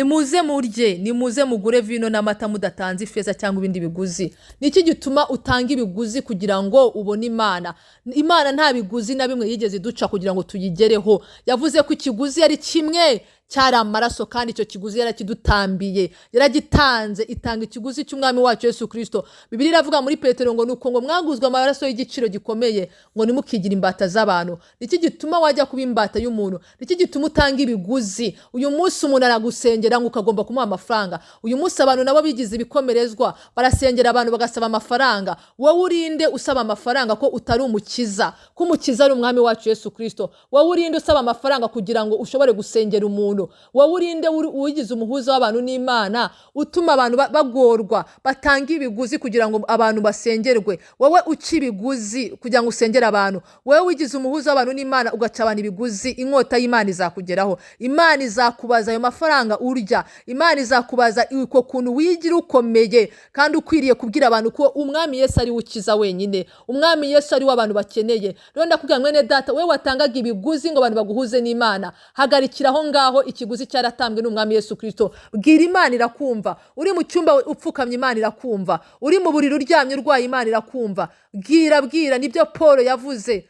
Nimuze murye, nimuze mugure vino n'amata mudatanze ifeza cyangwa ibindi biguzi. Niki gituma utanga ibiguzi kugira ngo ubone Imana? Imana nta biguzi na bimwe yigeze iduca kugira ngo tuyigereho. Yavuze ko ikiguzi ari kimwe, cyari amaraso, kandi icyo kiguzi yarakidutambiye, yaragitanze, itanga ikiguzi cy'Umwami wacu Yesu Kirisito. Bibiliya iravuga muri Petero ngo nuko ngo mwaguzwe amaraso y'igiciro gikomeye, ngo ntimukigire imbata z'abantu. Niki gituma wajya kuba imbata y'umuntu? Niki gituma utanga ibiguzi? Uyu munsi umuntu aragusengera ngo ukagomba kumuha amafaranga. Uyu munsi abantu nabo bigize ibikomerezwa, barasengera abantu bagasaba amafaranga. Wowe urinde usaba amafaranga ko utari umukiza, ko umukiza ari Umwami wacu Yesu Kirisito? Wowe urinde usaba amafaranga kugira ngo ushobore gusengera umuntu? Wowe urinde wigize umuhuza w'abantu n'Imana, utuma abantu bagorwa, batanga ibiguzi kugira ngo abantu basengerwe? Wowe uca ibiguzi kugira ngo usengere abantu, wowe wigize umuhuza w'abantu n'Imana ugaca abantu ibiguzi, inkota y'Imana izakugeraho. Imana izakubaza ayo mafaranga urya. Imana izakubaza uko kuntu wigira ukomeye kandi ukwiriye kubwira abantu ko Umwami Yesu ari we ukiza wenyine, Umwami Yesu ari we abantu bakeneye. Rero ndakubwira, mwene data, wowe watangaga ibiguzi ngo abantu baguhuze n'Imana, hagarikira aho ngaho. Ikiguzi cyaratambwe n'Umwami Yesu Kirisito. Bwira Imana, irakumva. Uri mu cyumba upfukamye, Imana irakumva. Uri mu buriri uryamye urwaye, Imana irakumva. Bwira, bwira. Nibyo Paul yavuze,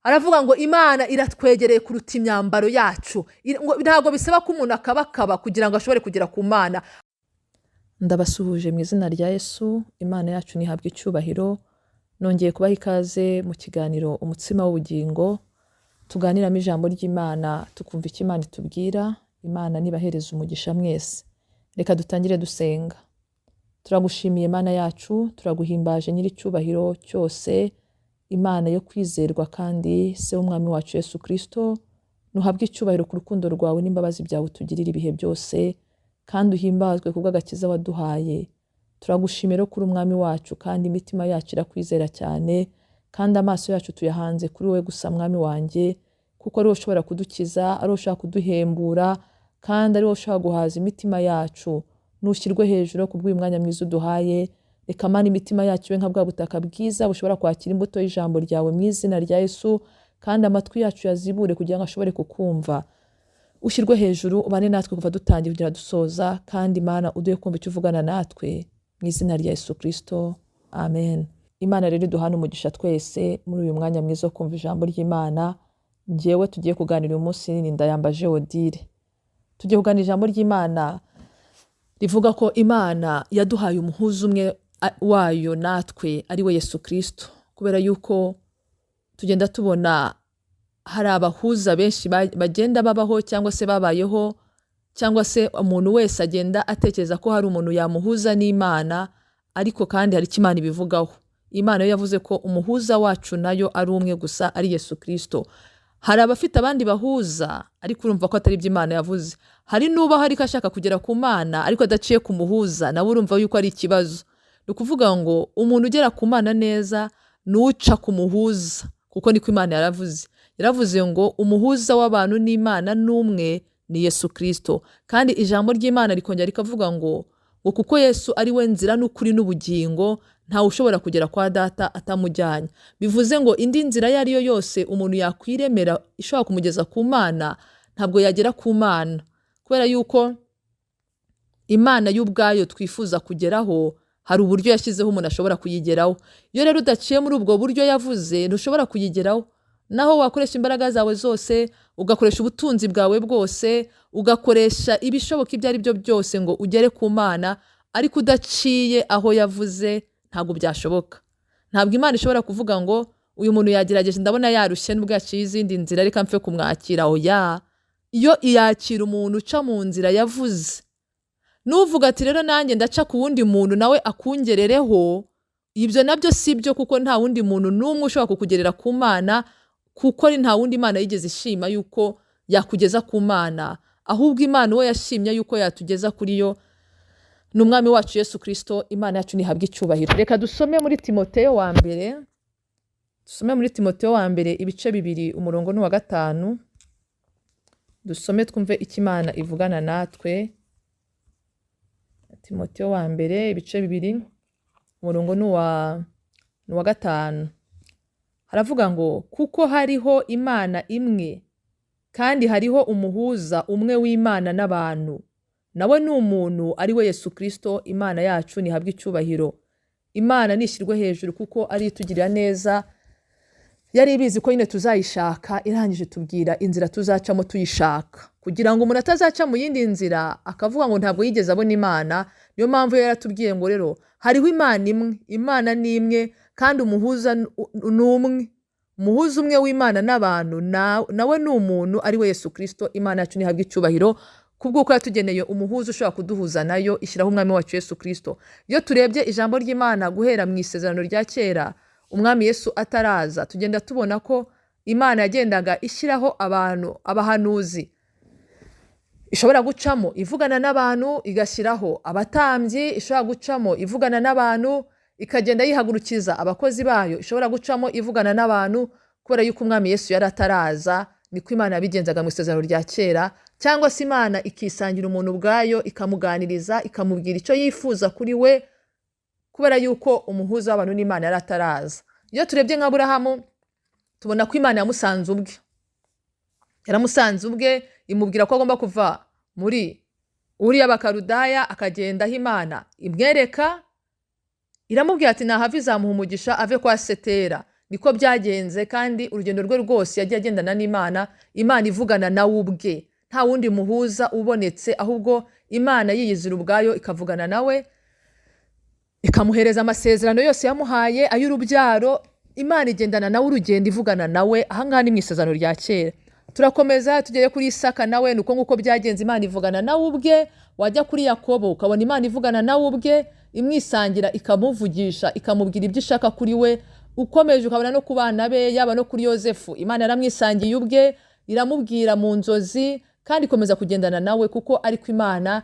aravuga ngo Imana iratwegereye kuruta imyambaro yacu. Ngo ntabwo bisaba ko umuntu akabakaba kugira ngo ashobore kugera ku Mana. Ndabasuhuje mu izina rya Yesu. Imana yacu ntihabwe icyubahiro. Nongeye kubaha ikaze mu kiganiro Umutsima w'Ubugingo, tuganiramo ijambo ry'Imana, tukumva icyo Imana itubwira. Imana nibahereza umugisha mwese. Reka dutangire dusenga. Turagushimiye Mana yacu, turaguhimbaje Nyir'icyubahiro cyose, Imana yo kwizerwa kandi Se w'Umwami wacu Yesu Kirisito. Ntuhabwe icyubahiro ku rukundo rwawe n'imbabazi byawe utugirira ibihe byose, kandi uhimbazwe kubw'agakiza waduhaye. Turagushimira kuri Umwami wacu, kandi imitima yacu irakwizera cyane, kandi amaso yacu tuyahanze kuri wowe gusa, Mwami wanjye, kuko ari wowe ushobora kudukiza, ari wowe ushobora kuduhembura, kandi ari wowe ushobora guhaza imitima yacu. Nushyirwe hejuru kubw'uyu mwanya mwiza uduhaye. Reka Mana imitima yacu ibe nka bwa butaka bwiza bushobora kwakira imbuto y'ijambo ryawe mu izina rya Yesu, kandi amatwi yacu yazibure kugira ngo ashobore kukumva. Ushyirwe hejuru, ubane natwe kuva dutangiye kugera dusoza, kandi Imana uduhe kumva icyo uvugana natwe mu izina rya Yesu Kirisito, amen. Imana rero iduhane umugisha twese muri uyu mwanya mwiza wo kumva ijambo ry'Imana. Njyewe tugiye kuganira uyu munsi ni Ndayambaje Odile. Tugiye kuganira ijambo ry'Imana rivuga ko Imana yaduhaye umuhuza umwe wayo natwe, ari we Yesu Kirisito. Kubera yuko tugenda tubona hari abahuza benshi bagenda babaho cyangwa se babayeho, cyangwa se umuntu wese agenda atekereza ko hari umuntu yamuhuza n'Imana, ariko kandi hari icyo Imana ibivugaho. Imana yo yavuze ko umuhuza wacu nayo ari umwe gusa, ari Yesu Kirisito. Hari abafite abandi bahuza, ariko urumva ko atari ibyo Imana yavuze. Hari n'ubaho ariko ashaka kugera ku Mana ariko adaciye ku muhuza, nawe urumva yuko ari ikibazo. Ni ukuvuga ngo umuntu ugera ku Mana neza ni uca ku muhuza, kuko niko Imana yaravuze. Yaravuze ngo umuhuza w'abantu n'Imana n'umwe, ni Yesu Kirisito. Kandi ijambo ry'Imana rikongera rikavuga ngo kuko Yesu ari we nzira n'ukuri n'ubugingo, ntawe ushobora kugera kwa Data atamujyanye. Bivuze ngo indi nzira iyo ari yo yose umuntu yakwiremera ishobora kumugeza ku Mana, ntabwo yagera ku Mana, kubera yuko Imana y'ubwayo twifuza kugeraho hari uburyo yashyizeho umuntu ashobora kuyigeraho. Iyo rero udaciye muri ubwo buryo yavuze, ntushobora kuyigeraho. Naho wakoresha imbaraga zawe zose, ugakoresha ubutunzi bwawe bwose, ugakoresha ibishoboka ibyo ari byo byose ngo ugere ku Mana, ariko udaciye aho yavuze, ntabwo byashoboka. Ntabwo Imana ishobora kuvuga ngo uyu muntu yagerageje, ndabona yarushye nubwo yaciye izindi nzira, reka mpfe kumwakira. Oya, iyo iyakira umuntu uca mu nzira yavuze. Nuvuga ati rero nanjye ndaca ku wundi muntu nawe akungerereho, ibyo nabyo si byo, kuko nta wundi muntu n'umwe ushobora kukugerera ku Mana, kuko ari nta wundi Imana yigeze ishima yuko yakugeza ku Mana. Ahubwo Imana uwo yashimye yuko yatugeza kuri yo ni Umwami wacu Yesu Kirisito. Imana yacu ntihabwe icyubahiro. Reka dusome muri Timoteyo wa mbere, dusome muri Timoteyo wa mbere ibice 2, umurongo ni uwa 5. Dusome twumve icyo Imana ivugana natwe. Timoteyo wa mbere ibice 2, umurongo ni uwa 5. Haravuga ngo kuko hariho Imana imwe, kandi hariho umuhuza umwe w'Imana n'abantu, Nawe ni umuntu, ari we Yesu Kirisito. Imana yacu ntihabwe icyubahiro. Imana nishyirwe hejuru kuko ari itugirira neza. Yari ibizi ko nyine tuzayishaka, irangije tubwira inzira tuzacamo tuyishaka, kugira ngo umuntu atazaca mu yindi nzira akavuga ngo ntabwo yigeze abona Imana. Niyo mpamvu yari yaratubwiye ngo rero hariho Imana imwe, Imana ni imwe, kandi umuhuza ni umwe, umuhuza umwe w'Imana n'abantu, nawe ni umuntu, ari we Yesu Kirisito. Imana yacu ntihabwe icyubahiro kubw'uko yatugeneye umuhuza ushobora kuduhuza nayo, ishyiraho umwami wacu Yesu Kirisito. Iyo turebye ijambo ry'Imana guhera mu isezerano rya kera, umwami Yesu ataraza, tugenda tubona ko Imana yagendaga ishyiraho abantu, abahanuzi ishobora gucamo ivugana n'abantu, igashyiraho abatambyi ishobora gucamo ivugana n'abantu, ikagenda yihagurukiza abakozi bayo ishobora gucamo ivugana n'abantu. Kubera yuko umwami Yesu yari ataraza, niko Imana yabigenzaga mu isezerano rya kera. Cyangwa se Imana ikisangira umuntu ubwayo, ikamuganiriza, ikamubwira icyo yifuza kuri we, kubera yuko umuhuza w'abantu n'Imana yari ataraza. Iyo turebye nka Aburahamu, tubona ko Imana yamusanze ubwe, yaramusanze ubwe, imubwira ko agomba kuva muri uriya Bakarudaya akagenda aho Imana imwereka. Iramubwira ati nahava izamuha umugisha, ave kwa Setera. Niko byagenze, kandi urugendo rwe rwose yagiye agendana n'Imana, Imana ivugana nawe ubwe, nta wundi muhuza ubonetse, ahubwo Imana yiyizira ubwayo ikavugana nawe, ikamuhereza amasezerano yose yamuhaye ay'urubyaro. Imana igendana nawe urugendo, ivugana nawe. Ahangaha ni mu isezerano rya kera. Turakomeza tugere kuri Isaka, nawe ni uko nguko byagenze, Imana ivugana nawe ubwe. Wajya kuri Yakobo ukabona Imana ivugana nawe ubwe, imwisangira, ikamuvugisha, ikamubwira ibyo ishaka kuri we. Ukomeje ukabona no ku bana be, yaba no kuri Yosefu, Imana yaramwisangiye ubwe, iramubwira mu nzozi, kandi ikomeza kugendana nawe, kuko ariko Imana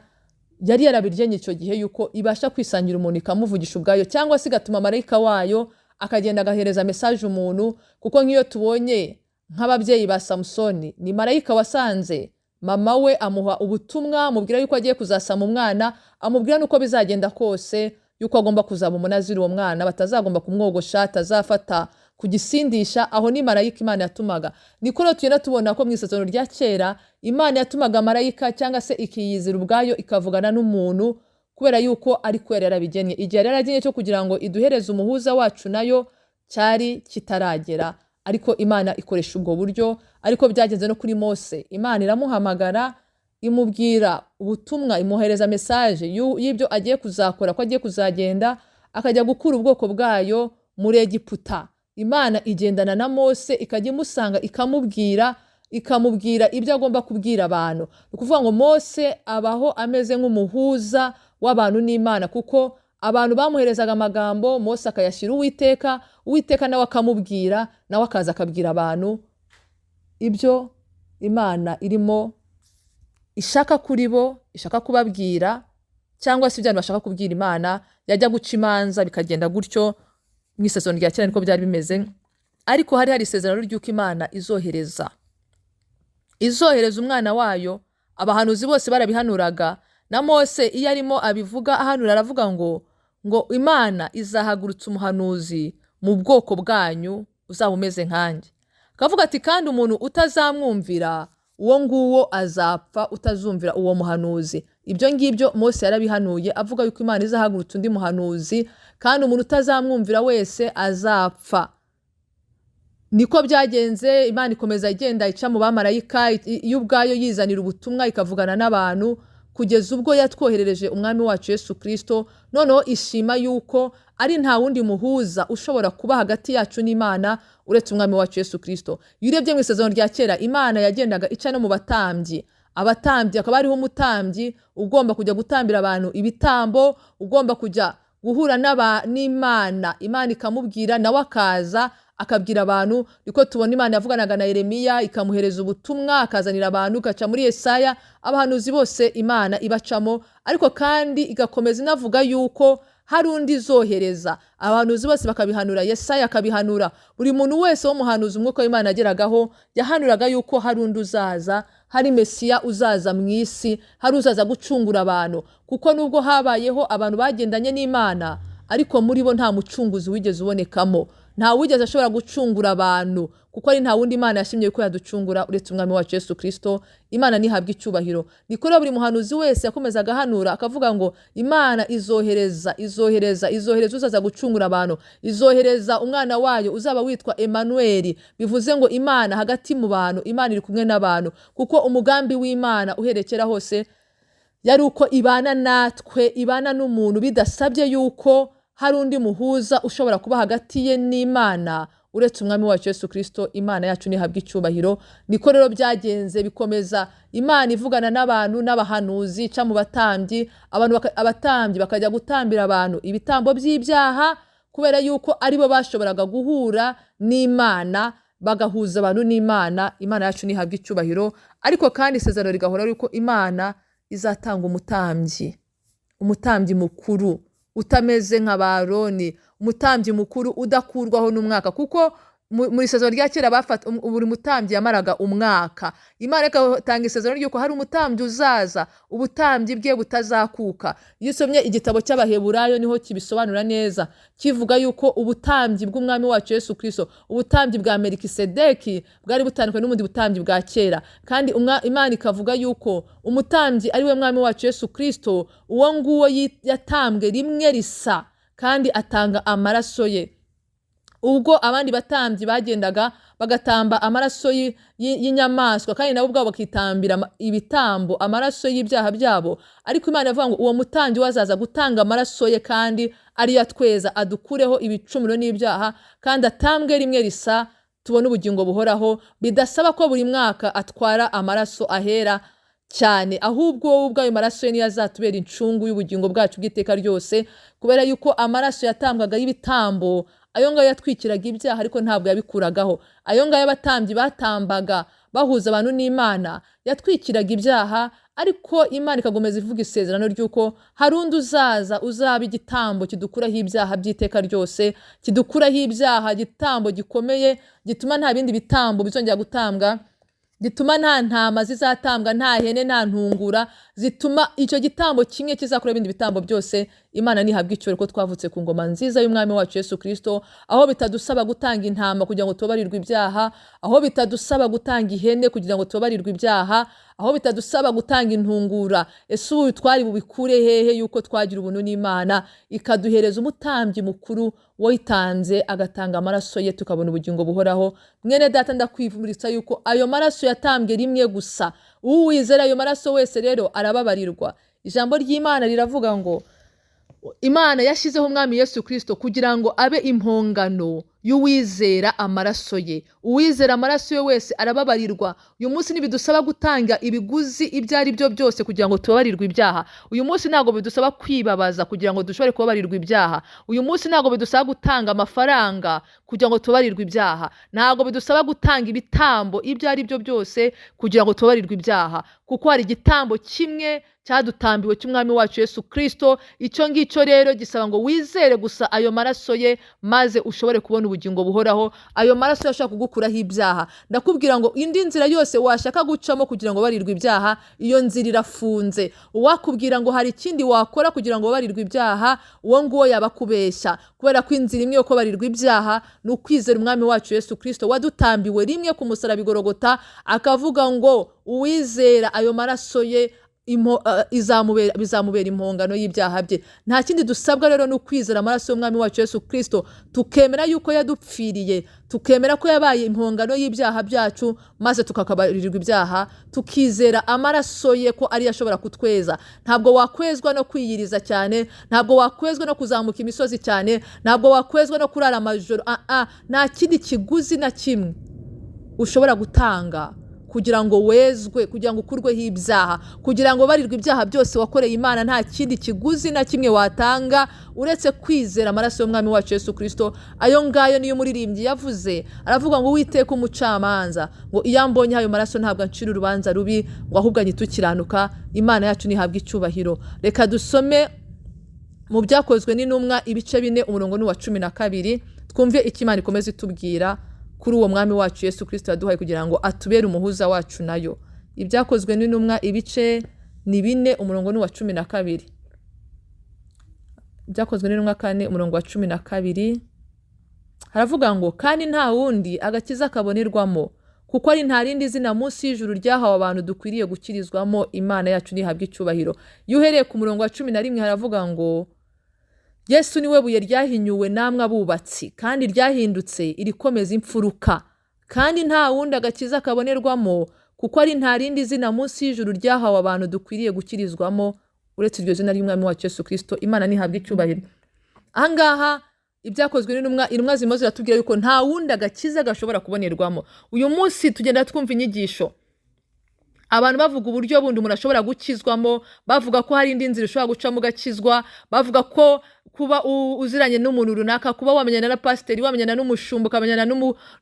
yari yarabiryenye icyo gihe yuko ibasha kwisangira umuntu ikamuvugisha ubwayo, cyangwa se igatuma marayika wayo akagenda agahereza mesaje umuntu. Kuko nk'iyo tubonye nk'ababyeyi ba Samusoni, ni marayika wasanze mama we, amuha ubutumwa, amubwira yuko agiye kuzasama umwana, amubwira n'uko bizagenda kose, yuko agomba kuzaba umunaziri uwo mwana, batazagomba kumwogosha, atazafata kugisindisha. Aho ni marayika Imana yatumaga. Niko rero tugenda tubona ko mu isezerano rya kera Imana yatumaga marayika, cyangwa se ikiyizira ubwayo ikavugana n'umuntu, kubera yuko ariko yari yarabigennye. Igihe yari yaragennye cyo kugira ngo iduhereze umuhuza wacu nayo cyari kitaragera, ariko Imana ikoresha ubwo buryo. Ariko byagenze no kuri Mose, Imana iramuhamagara, imubwira ubutumwa, imuhereza mesaje y'ibyo agiye kuzakora, ko agiye kuzagenda akajya gukura ubwoko bwayo muri Egiputa. Imana igendana na Mose, ikajya imusanga, ikamubwira, ikamubwira ibyo agomba kubwira abantu. Ni ukuvuga ngo Mose abaho ameze nk'umuhuza w'abantu n'Imana, kuko abantu bamuherezaga amagambo, Mose akayashyira Uwiteka, Uwiteka nawe akamubwira, nawe akaza akabwira abantu ibyo Imana irimo ishaka kuri bo, ishaka kubabwira, cyangwa se ibyo abantu bashaka kubwira Imana. Yajya guca imanza bikagenda gutyo. Mu isezerano rya kera niko byari bimeze, ariko hari isezerano ry'uko Imana izohereza umwana wayo. Abahanuzi bose barabihanuraga, na Mose iyo arimo abivuga ahanura aravuga ngo Imana izahagurutsa umuhanuzi mu bwoko bwanyu uzaba umeze nkanjye. Akavuga ati kandi umuntu utazamwumvira uwo nguwo azapfa, utazumvira uwo muhanuzi. Ibyo ngibyo Mose yarabihanuye, avuga yuko Imana izahagurutsa undi muhanuzi, kandi umuntu utazamwumvira wese azapfa. Niko byagenze. Imana ikomeza igenda ica mu bamarayika, yo ubwayo yizanira ubutumwa, ikavugana n'abantu, kugeza ubwo yatwoherereje umwami wacu Yesu Kirisito. Noneho ishima yuko ari nta wundi muhuza ushobora kuba hagati yacu n'Imana uretse umwami wacu Yesu Kirisito. Iyo urebye mu isezerano rya kera, Imana yagendaga ica no mu batambyi. Abatambyi akaba ariho umutambyi ugomba kujya gutambira abantu ibitambo, ugomba kujya guhura n'Imana, Imana ikamubwira, nawe akaza akabwira abantu. Niko tubona Imana yavuganaga na Yeremiya, ikamuhereza ubutumwa akazanira abantu, igaca muri Yesaya, abahanuzi bose Imana ibacamo. Ariko kandi igakomeza inavuga yuko hari undi izohereza, abahanuzi bose bakabihanura, Yesaya akabihanura, buri muntu wese w'umuhanuzi umwuka w'Imana yageragaho yahanuraga yuko hari undi uzaza, hari Mesiya uzaza mu isi, hari uzaza gucungura abantu. Kuko nubwo habayeho abantu bagendanye n'Imana, ariko muri bo nta mucunguzi wigeze ubonekamo. Nta wigeze ashobora gucungura abantu, kuko ari nta wundi Imana yashimye ko yaducungura uretse umwami wacu Yesu Kristo. Imana ntihabwe icyubahiro. Niko rero buri muhanuzi wese yakomezaga ahanura akavuga ngo Imana izohereza, izohereza, izohereza uzaza gucungura abantu, izohereza umwana wayo uzaba witwa Emmanuel, bivuze ngo Imana hagati mu bantu, Imana iri kumwe n'abantu, kuko umugambi w'Imana uherekera hose yari uko ibana natwe, ibana n'umuntu, bidasabye yuko hari undi muhuza ushobora kuba hagati ye n'Imana uretse umwami wacu Yesu Kristo. Imana yacu ntihabwe icyubahiro. Niko rero byagenze, bikomeza Imana ivugana n'abantu n'abahanuzi, ica mu batambyi, abatambyi bakajya gutambira abantu ibitambo by'ibyaha, kubera yuko aribo bashoboraga guhura n'Imana, bagahuza abantu n'Imana. Imana yacu ntihabwe icyubahiro. Ariko kandi isezerano rigahora yuko Imana izatanga umutambyi, umutambyi mukuru utameze nka ba Aroni, umutambyi mukuru udakurwaho n'umwaka, kuko mu isezerano rya kera buri mutambyi yamaraga umwaka. Imana igatanga isezerano ry'uko hari umutambyi uzaza, ubutambyi bwe butazakuka. Iyo usomye igitabo cy'Abaheburayo niho kibisobanura neza, kivuga yuko ubutambyi bw'umwami wacu Yesu Kristo, ubutambyi bwa Melikisedeki bwari butandukanye n'ubundi butambyi bwa kera. Kandi Imana ikavuga yuko umutambyi ari we mwami wacu Yesu Kristo, uwo nguwo yatambwe rimwe risa kandi atanga amaraso ye. Ubwo abandi batambyi bagendaga bagatamba amaraso y'inyamaswa, kandi nabo ubwabo bakitambira ibitambo amaraso y'ibyaha byabo, ariko Imana ivuga ngo uwo mutambyi wazaza gutanga amaraso ye kandi ariyo atweza, adukureho ibicumuro n'ibyaha, kandi atambwe rimwe risa tubone ubugingo buhoraho, bidasaba ko buri mwaka atwara amaraso ahera cyane, ahubwo wowe ubwayo maraso ye niyo azatubera incungu y'ubugingo bwacu bw'iteka ryose, kubera yuko amaraso yatambwaga y'ibitambo ayo ngayo yatwikiraga ibyaha ariko ntabwo yabikuragaho. Ayo ngayo abatambyi batambaga bahuza abantu n'Imana yatwikiraga ibyaha, ariko Imana ikagomeza ivuga isezerano ry'uko hari undi uzaza uzaba igitambo kidukuraho ibyaha by'iteka ryose, kidukuraho ibyaha, igitambo gikomeye gituma nta bindi bitambo bizongera gutambwa, gituma nta ntama zizatambwa, nta hene, nta ntungura, zituma icyo gitambo kimwe kizakora ibindi bitambo byose. Imana ntihabwe icyubahiro ko twavutse ku ngoma nziza y'umwami wacu Yesu Kristo, aho bitadusaba gutanga intama kugira ngo tubabarirwe ibyaha, aho bitadusaba gutanga ihene kugira ngo tubabarirwe ibyaha, aho bitadusaba gutanga intungura. Ese ubu twari bubikure hehe yuko twagira ubuntu n'Imana ikaduhereza umutambyi mukuru wayitanze agatanga amaraso ye tukabona ubugingo buhoraho? Mwene data, ndakwivuritsa yuko ayo maraso yatambwe rimwe gusa, uwizera ayo maraso wese rero arababarirwa. Ijambo ry'Imana riravuga ngo Imana yashyizeho umwami Yesu Kristo kugira ngo abe impongano y'uwizera amaraso ye. Uwizera amaraso ye wese arababarirwa. Uyu munsi ntibidusaba gutanga ibiguzi ibyo ari byo byose kugira ngo tubabarirwe ibyaha. Uyu munsi ntabwo bidusaba kwibabaza kugira ngo dushobore kubabarirwa ibyaha. Uyu munsi ntabwo bidusaba gutanga amafaranga kugira ngo tubabarirwe ibyaha. Ntabwo bidusaba gutanga ibitambo ibyo ari byo byose kugira ngo tubabarirwe ibyaha, kuko hari igitambo kimwe cyadutambiwe cy'umwami wacu Yesu Kristo. Icyo ngicyo rero gisaba ngo wizere gusa ayo maraso ye maze ushobore kubona ubugingo buhoraho. Ayo maraso yashaka kugukuraho ibyaha. Ndakubwira ngo indi nzira yose washaka gucamo kugira ngo barirwe ibyaha, iyo nzira irafunze. Uwakubwira ngo hari ikindi wakora kugira ngo barirwe ibyaha, uwo nguwo yabakubeshya, kubera ko inzira imwe yo kubarirwa ibyaha ni ukwizera umwami wacu Yesu Kristo wadutambiwe rimwe ku musaraba i Golgotha, akavuga ngo uwizera ayo maraso ye bizamubera impongano y'ibyaha bye. Nta kindi dusabwa rero ni ukwizera amaraso y'umwami wacu Yesu Kristo, tukemera yuko yadupfiriye, tukemera ko yabaye impongano y'ibyaha byacu, maze tukakabarirwa ibyaha, tukizera amaraso ye ko ariyo ashobora kutweza. Ntabwo wakwezwa no kwiyiriza cyane, ntabwo wakwezwa no kuzamuka imisozi cyane, ntabwo wakwezwa no kurara amajoro. Nta kindi kiguzi na kimwe ushobora gutanga kugira ngo wezwe, kugira ngo ukurweho ibyaha, kugira ngo barirwe ibyaha byose wakoreye Imana. Nta kindi kiguzi na kimwe watanga uretse kwizera amaraso y'umwami wacu Yesu Kristo. Ayo ngayo niyo umuririmbyi yavuze, aravuga ngo Uwiteka umucamanza, ngo iyo ambonye ayo maraso ntabwo ancira urubanza rubi, ngo ahubwo anyitukiranuka. Imana yacu ntihabwe icyubahiro. Reka dusome mu byakozwe n'intumwa ibice 4 umurongo ni wa 12, twumve icyo Imana ikomeza itubwira kuri uwo mwami wacu Yesu Kristo yaduhaye kugira ngo atubere umuhuza wacu nayo. Ibyakozwe n'intumwa ibice ni 4 umurongo ni wa 12. Ibyakozwe n'intumwa 4 umurongo wa 12. Haravuga ngo kandi nta wundi agakiza kabonerwamo, kuko ari nta rindi zina munsi y'ijuru ryahawe abantu dukwiriye gukirizwamo. Imana yacu ntihabwe icyubahiro. Iyo uhereye ku murongo wa 11 haravuga ngo Yesu niwe buye ryahinyuwe namwe abubatsi, kandi ryahindutse irikomeza imfuruka. Kandi nta wundi agakiza kabonerwamo, kuko ari nta rindi zina munsi y'ijuru ryahawe abantu dukwiriye gukirizwamo uretse iryo zina ry'Umwami wacu Yesu Kristo. Imana ntihabwe icyubahiro. Ahangaha ibyakozwe n'intumwa, intumwa zirimo ziratubwira yuko nta wundi agakiza gashobora kubonerwamo. Uyu munsi tugenda twumva inyigisho, abantu bavuga uburyo bundi umuntu ashobora gukizwamo, bavuga ko hari indi nzira ushobora gucamo ugakizwa, bavuga ko kuba uziranye n'umuntu runaka, kuba wamenyana na pasiteri, wamenyana n'umushumba, ukamenyana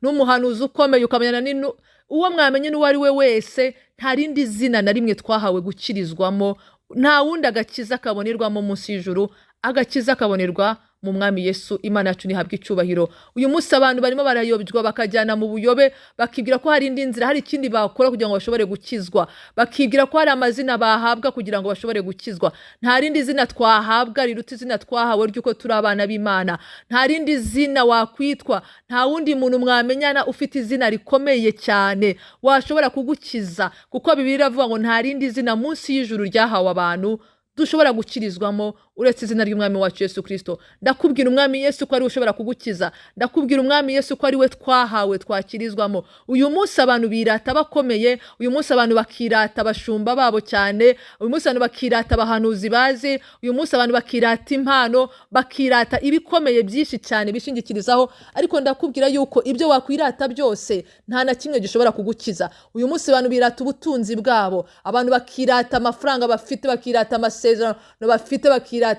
n'umuhanuzi ukomeye, ukamenyana uwo mwamenye n'uwo ari we wese, nta rindi zina na rimwe twahawe gukirizwamo. Nta wundi agakiza kabonerwamo munsi y'ijuru, agakiza kabonerwa mu Mwami Yesu. Imana yacu ntihabwe icyubahiro. Uyu munsi abantu barimo barayobywa, bakajyana mu buyobe, bakibwira ko hari indi nzira, hari ikindi bakora kugira ngo bashobore gukizwa, bakibwira ko hari amazina bahabwa kugira ngo bashobore gukizwa. Nta rindi zina twahabwa riruta izina twahawe ry'uko turi abana b'Imana. Nta rindi zina wakwitwa, nta wundi muntu mwamenyana ufite izina rikomeye cyane washobora kugukiza, kuko Bibiliya iravuga ngo nta rindi zina munsi y'ijuru ryahawe abantu dushobora gukirizwamo uretse izina ry'Umwami wacu Yesu Kristo. Ndakubwira Umwami Yesu ko ari we ushobora kugukiza. Ndakubwira Umwami Yesu ko ari we twahawe twakirizwamo. Uyu munsi abantu birata bakomeye, uyu munsi abantu bakirata abashumba babo cyane, uyu munsi abantu bakirata abahanuzi bazi, uyu munsi abantu bakirata impano, bakirata ibikomeye byinshi cyane bishingikirizaho. Ariko ndakubwira yuko ibyo wakwirata byose nta na kimwe gishobora kugukiza. Uyu munsi abantu birata ubutunzi bwabo, abantu bakirata amafaranga bafite, bakirata amasezerano bafite, bakirata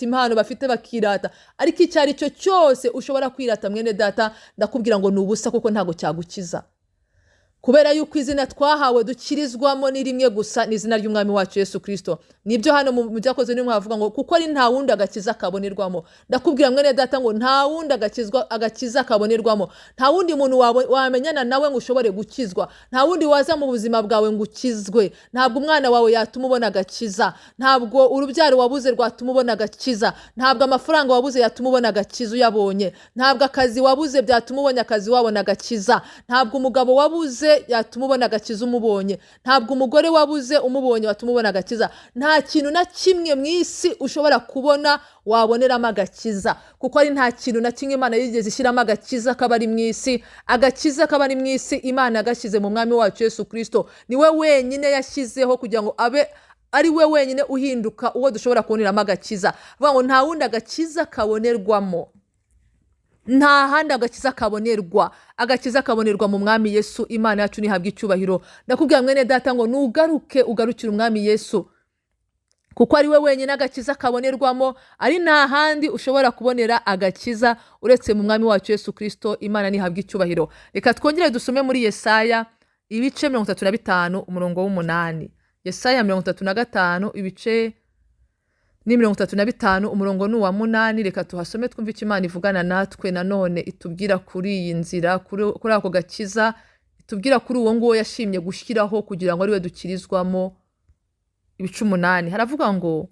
impano bafite, bakirata. Ariko icyo ari cyo cyose ushobora kwirata, mwene data, ndakubwira ngo ni ubusa, kuko ntabwo cyagukiza. Kubera yuko izina twahawe dukirizwamo ni rimwe gusa, ni izina ry'Umwami wacu Yesu Kristo. Nibyo hano mu byakozwe n'intumwa bavuga ngo kuko ari nta wundi agakiza kabonerwamo. Ndakubwira mwene data ngo nta wundi agakiza kabonerwamo. Nta wundi muntu wamenyana nawe ngo ushobore gukizwa. Nta wundi waza mu buzima bwawe ngo ukizwe. Ntabwo umwana wawe yatuma ubona agakiza. Ntabwo urubyaro wabuze rwatuma ubona agakiza. Ntabwo amafaranga wabuze yatuma ubona agakiza uyabonye. Ntabwo akazi wabuze byatuma ubona akazi wabona agakiza. Ntabwo umugabo wabuze yatuma ubona agakiza umubonye. Ntabwo umugore wabuze umubonye watuma ubona agakiza. Nta kintu na kimwe mu isi ushobora kubona waboneramo agakiza, kuko ari nta kintu na kimwe Imana yigeze ishyiramo agakiza k'abari mu isi. Agakiza k'abari mu isi Imana yagashyize mu Mwami wacu Yesu Kristo. Niwe wenyine yashyizeho kugira ngo abe ari we wenyine uhinduka uwo dushobora kuboneramo agakiza. Avuga ngo nta wundi agakiza kabonerwamo, nta handi agakiza kabonerwa. Agakiza kabonerwa mu Mwami Yesu. Imana yacu ntihabwe icyubahiro. Ndakubwira mwene data ngo nugaruke ugarukire Umwami Yesu, kuko ari we wenyine agakiza kabonerwamo, ari nta handi ushobora kubonera agakiza uretse mu Mwami wacu Yesu Kristo. Imana ntihabwe icyubahiro. Reka twongere dusome muri Yesaya ibice 35 umurongo w'8. Yesaya 35 ibice ni 35 umurongo ni uwa 8. Reka tuhasome twumve icyo Imana ivugana natwe nanone, itubwira kuri iyi nzira, kuri ako gakiza, itubwira kuri uwo nguwo yashimye gushyiraho kugira ngo ari we dukirizwamo. Ibice 8 haravuga ngo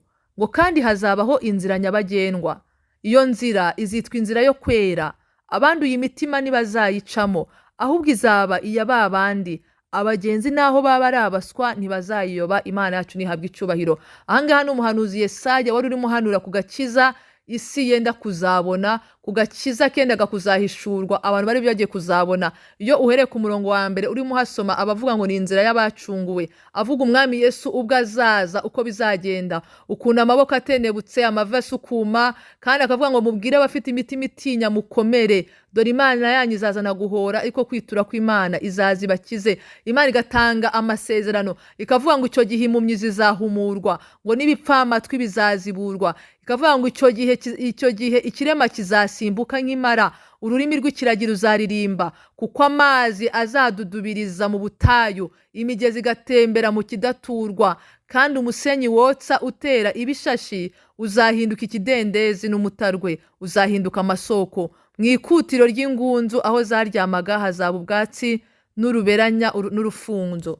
kandi hazabaho inzira nyabagendwa, iyo nzira izitwa inzira yo kwera, abanduye imitima ntibazayicamo, ahubwo izaba iya ba bandi abagenzi naho baba ari abaswa ntibazayiyoba. Imana yacu ntihabwe icyubahiro. Ahangaha ni umuhanuzi Yesaya wari urimo uhanura ku gakiza isi yenda kuzabona, ku gakiza kendaga kuzahishurwa, abantu bari bagiye kuzabona. Iyo uhereye ku murongo wa mbere urimo uhasoma, abavuga ngo ni inzira y'abacunguwe, avuga Umwami Yesu ubwo azaza uko bizagenda, ukuntu amaboko atenebutse, amavi asukuma, kandi akavuga ngo mubwire abafite imitima itinya mukomere, dore Imana yanyu izazana guhora, ariko kwitura kw'Imana izaza ibakize. Imana igatanga amasezerano, ikavuga ngo icyo gihe impumyi zizahumurwa, ngo n'ibipfamatwi bizaziburwa, ikavuga ngo icyo gihe ikirema kizasimbuka nk'imara, ururimi rw'ikiragi ruzaririmba, kuko amazi azadudubiriza mu butayu, imigezi igatembera mu kidaturwa, kandi umusenyi wotsa utera ibishashi uzahinduka ikidendezi, n'umutarwe uzahinduka amasoko. Mu ikutiro ry'ingunzu aho zaryamaga hazaba ubwatsi n'uruberanya n'urufunzo.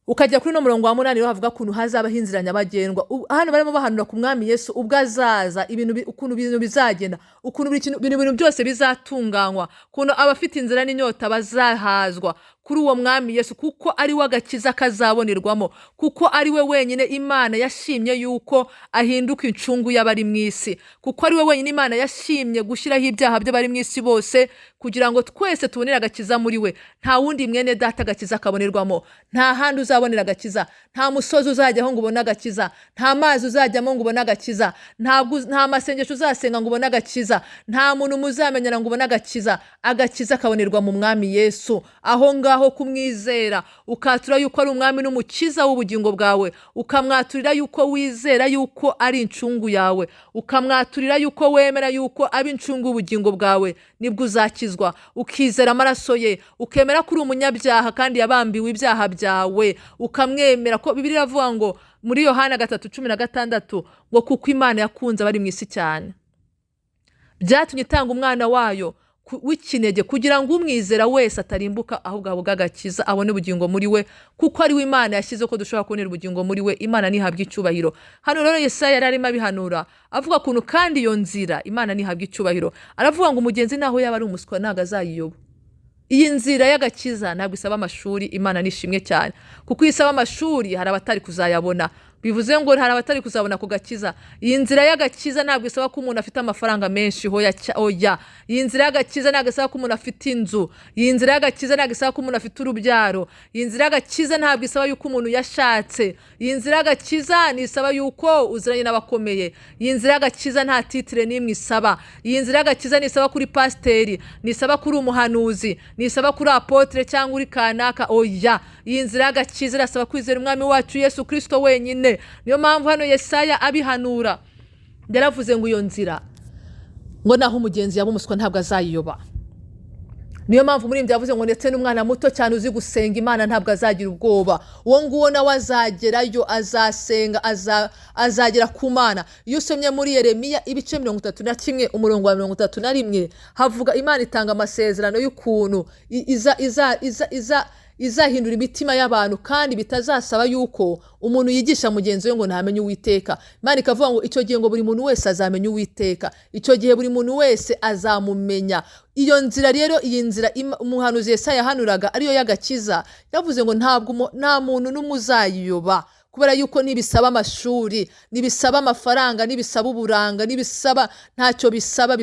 Ukajya kuri no murongo wa 8 rero havuga ukuntu hazabaho inzira nyabagendwa. Hano barimo bahanura ku mwami Yesu ubwo azaza, ukuntu ibintu bizagenda, ukuntu ibintu byose bizatunganywa, ukuntu abafite inzira n'inyota bazahazwa kuri uwo mwami Yesu, kuko ari we agakiza kazabonerwamo, kuko ari we wenyine Imana yashimye yuko ahinduka incungu y'abari mu isi, kuko ari we wenyine Imana yashimye gushyiraho ibyaha by'abari mu isi bose, kugira ngo twese tubonere agakiza muri we. Nta wundi mwene data agakiza kabonerwamo, nta handi uzabonera agakiza, nta musozi uzajyaho ngo ubone agakiza, nta mazi uzajyamo ngo ubone agakiza, nta masengesho uzasenga ngo ubone agakiza, nta muntu muzamenyana ngo ubone agakiza. Agakiza kabonerwa mu mwami Yesu. Aho ngaho kumwizera, ukatura yuko ari umwami n'umukiza w'ubugingo bwawe, ukamwaturira yuko wizera yuko ari incungu yawe, ukamwaturira yuko wemera yuko ari incungu y'ubugingo bwawe, nibwo uzakizwa. Ukizera amaraso ye, ukemera ko uri umunyabyaha kandi yabambiwe ibyaha byawe, ukamwemera ko Bibiliya iravuga ngo muri Yohana 3:16 ngo kuko Imana yakunze abari mu isi cyane, byatumye itanga umwana wayo w'ikinege, kugira ngo umwizera wese atarimbuka ahubwo ahabwe agakiza, abone ubugingo muri we, kuko ari we Imana yashyize ko dushobora kubonera ubugingo muri we. Imana ntihabwe icyubahiro. Hano rero Yesaya yari arimo abihanura avuga ukuntu kandi iyo nzira Imana ntihabwe icyubahiro. Aravuga ngo umugenzi naho yaba ari umuswa ntabwo azayiyoba. Iyi nzira y'agakiza ntabwo isaba amashuri. Imana nishimwe cyane, kuko iyo isaba amashuri hari abatari kuzayabona, bivuze ngo hari abatari kuzabona ku gakiza. Iyi nzira y'agakiza ntabwo isaba ko umuntu afite amafaranga menshi, hoya oya. Iyi nzira y'agakiza ntabwo isaba ko umuntu afite inzu. Iyi nzira y'agakiza ntabwo isaba ko umuntu afite urubyaro. Iyi nzira y'agakiza ntabwo isaba yuko umuntu yashatse. Iyi nzira y'agakiza ntisaba yuko uziranye n'abakomeye. Iyi nzira y'agakiza nta titire n'imwe isaba. Iyi nzira y'agakiza ntisaba kuri pasiteri, ntisaba kuri umuhanuzi, ntisaba kuri apotre cyangwa uri kanaka, oya. Iyi nzira y'agakiza irasaba kwizera umwami wacu Yesu Kristo wenyine. Niyo mpamvu hano Yesaya abihanura yaravuze ngo iyo nzira ngo naho umugenzi yaba umuswa ntabwo azayiyoba. Niyo mpamvu muri yavuze ngo ndetse n'umwana muto cyane uzi gusenga Imana ntabwo azagira ubwoba, uwo nguwo nawe azagerayo, azasenga, azagera ku Mana. Iyo usomye muri Yeremiya ibice 31 umurongo wa 31 havuga Imana itanga amasezerano y'ukuntu izahindura imitima y'abantu, kandi bitazasaba yuko umuntu yigisha mugenzi we ngo ntamenye Uwiteka. Imana ikavuga ngo icyo gihe ngo buri muntu wese azamenya Uwiteka, icyo gihe buri muntu wese azamumenya. Iyo nzira rero, iyi nzira umuhanuzi Yesaya yahanuraga ariyo y'agakiza, yavuze ngo ntabwo nta muntu n'umwe uzayiyoba, kubera yuko nibisaba amashuri, nibisaba amafaranga, nibisaba uburanga, nibisaba ntacyo bisaba,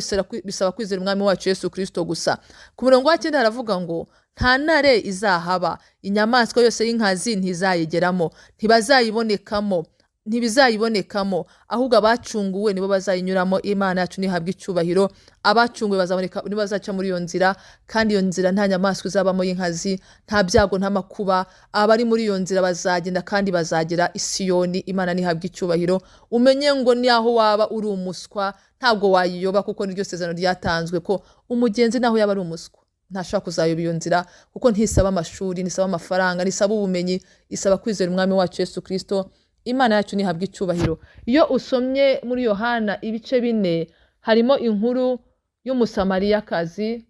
bisaba kwizera umwami wacu Yesu Kristo gusa. Ku murongo wa 9 haravuga ngo nta ntare izahaba, inyamaswa yose y'inkazi ntizayigeramo, ntibazayibonekamo, ntibizayibonekamo, ahubwo abacunguwe nibo bazayinyuramo. Imana yacu ntihabwe icyubahiro. Abacunguwe bazaboneka, nibo bazaca muri iyo nzira, kandi iyo nzira nta nyamaswa izabamo y'inkazi, nta byago, nta makuba. Abari muri iyo nzira bazagenda kandi bazagera i Siyoni. Imana ntihabwe icyubahiro. Umenye ngo naho waba uri umuswa ntabwo wayiyoba, kuko niryo sezerano ryatanzwe ko umugenzi naho yaba ari umuswa ntashobora kuzayoba iyo nzira, kuko ntisaba amashuri, ntisaba amafaranga, ntisaba ubumenyi, isaba kwizera umwami wacu Yesu Kristo. Imana yacu ntihabwe icyubahiro. Iyo usomye muri Yohana ibice 4 harimo inkuru y'umusamariyakazi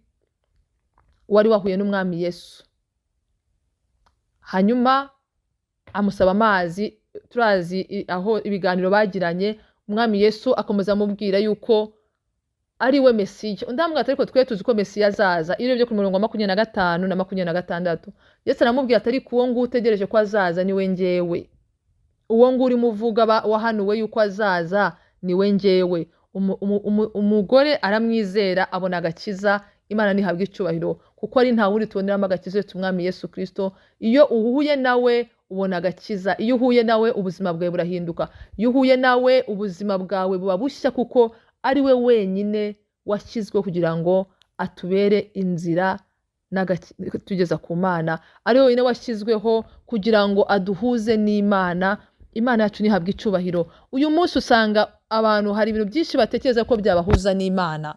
wari wahuye n'umwami Yesu, hanyuma amusaba amazi. Turazi aho ibiganiro bagiranye, umwami Yesu akomeza amubwira yuko ari we Mesiya. Undi aramubwira ati ariko twe tuzi ko Mesiya azaza. Iyo urebye ku murongo wa 25 na 26, Yesu aramubwira ati ariko uwo nguwo utegereje ko azaza ni we njyewe, uwo nguwo urimo uvuga wahanuwe yuko azaza ni we njyewe. Umugore aramwizera abona agakiza. Imana ntihabwe icyubahiro, kuko ari nta wundi tuboneramo agakiza uretse umwami Yesu Kristo. Iyo uhuye nawe ubona agakiza, iyo uhuye nawe ubuzima bwawe burahinduka, iyo uhuye nawe ubuzima bwawe buba bushya, kuko ari we wenyine washyizwe kugira ngo atubere inzira tugeza ku Mana, ari we wenyine washyizweho kugira ngo aduhuze n'Imana. Imana yacu ntihabwe icyubahiro. Uyu munsi usanga abantu hari ibintu byinshi batekereza ko byabahuza n'Imana.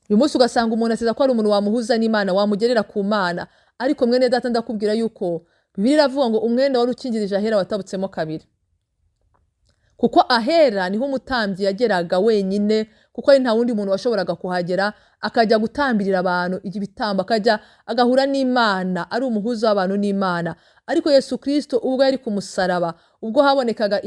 Uyu munsi ugasanga umuntu ateza ko ari umuntu wamuhuza n'Imana, wamugerera ku Mana, ariko mwene data ndakubwira yuko Bibiliya iravuga ngo umwenda wari ukingirije ahera watabutsemo kabiri, kuko ahera niho umutambyi yageraga wenyine Kuko ari nta wundi muntu washoboraga kuhagera akajya gutambirira abantu ibitambo, akajya agahura n'Imana, ari umuhuza w'abantu n'Imana. Ariko Yesu Kristo ubwo yari ku musaraba, ubwo habonekaga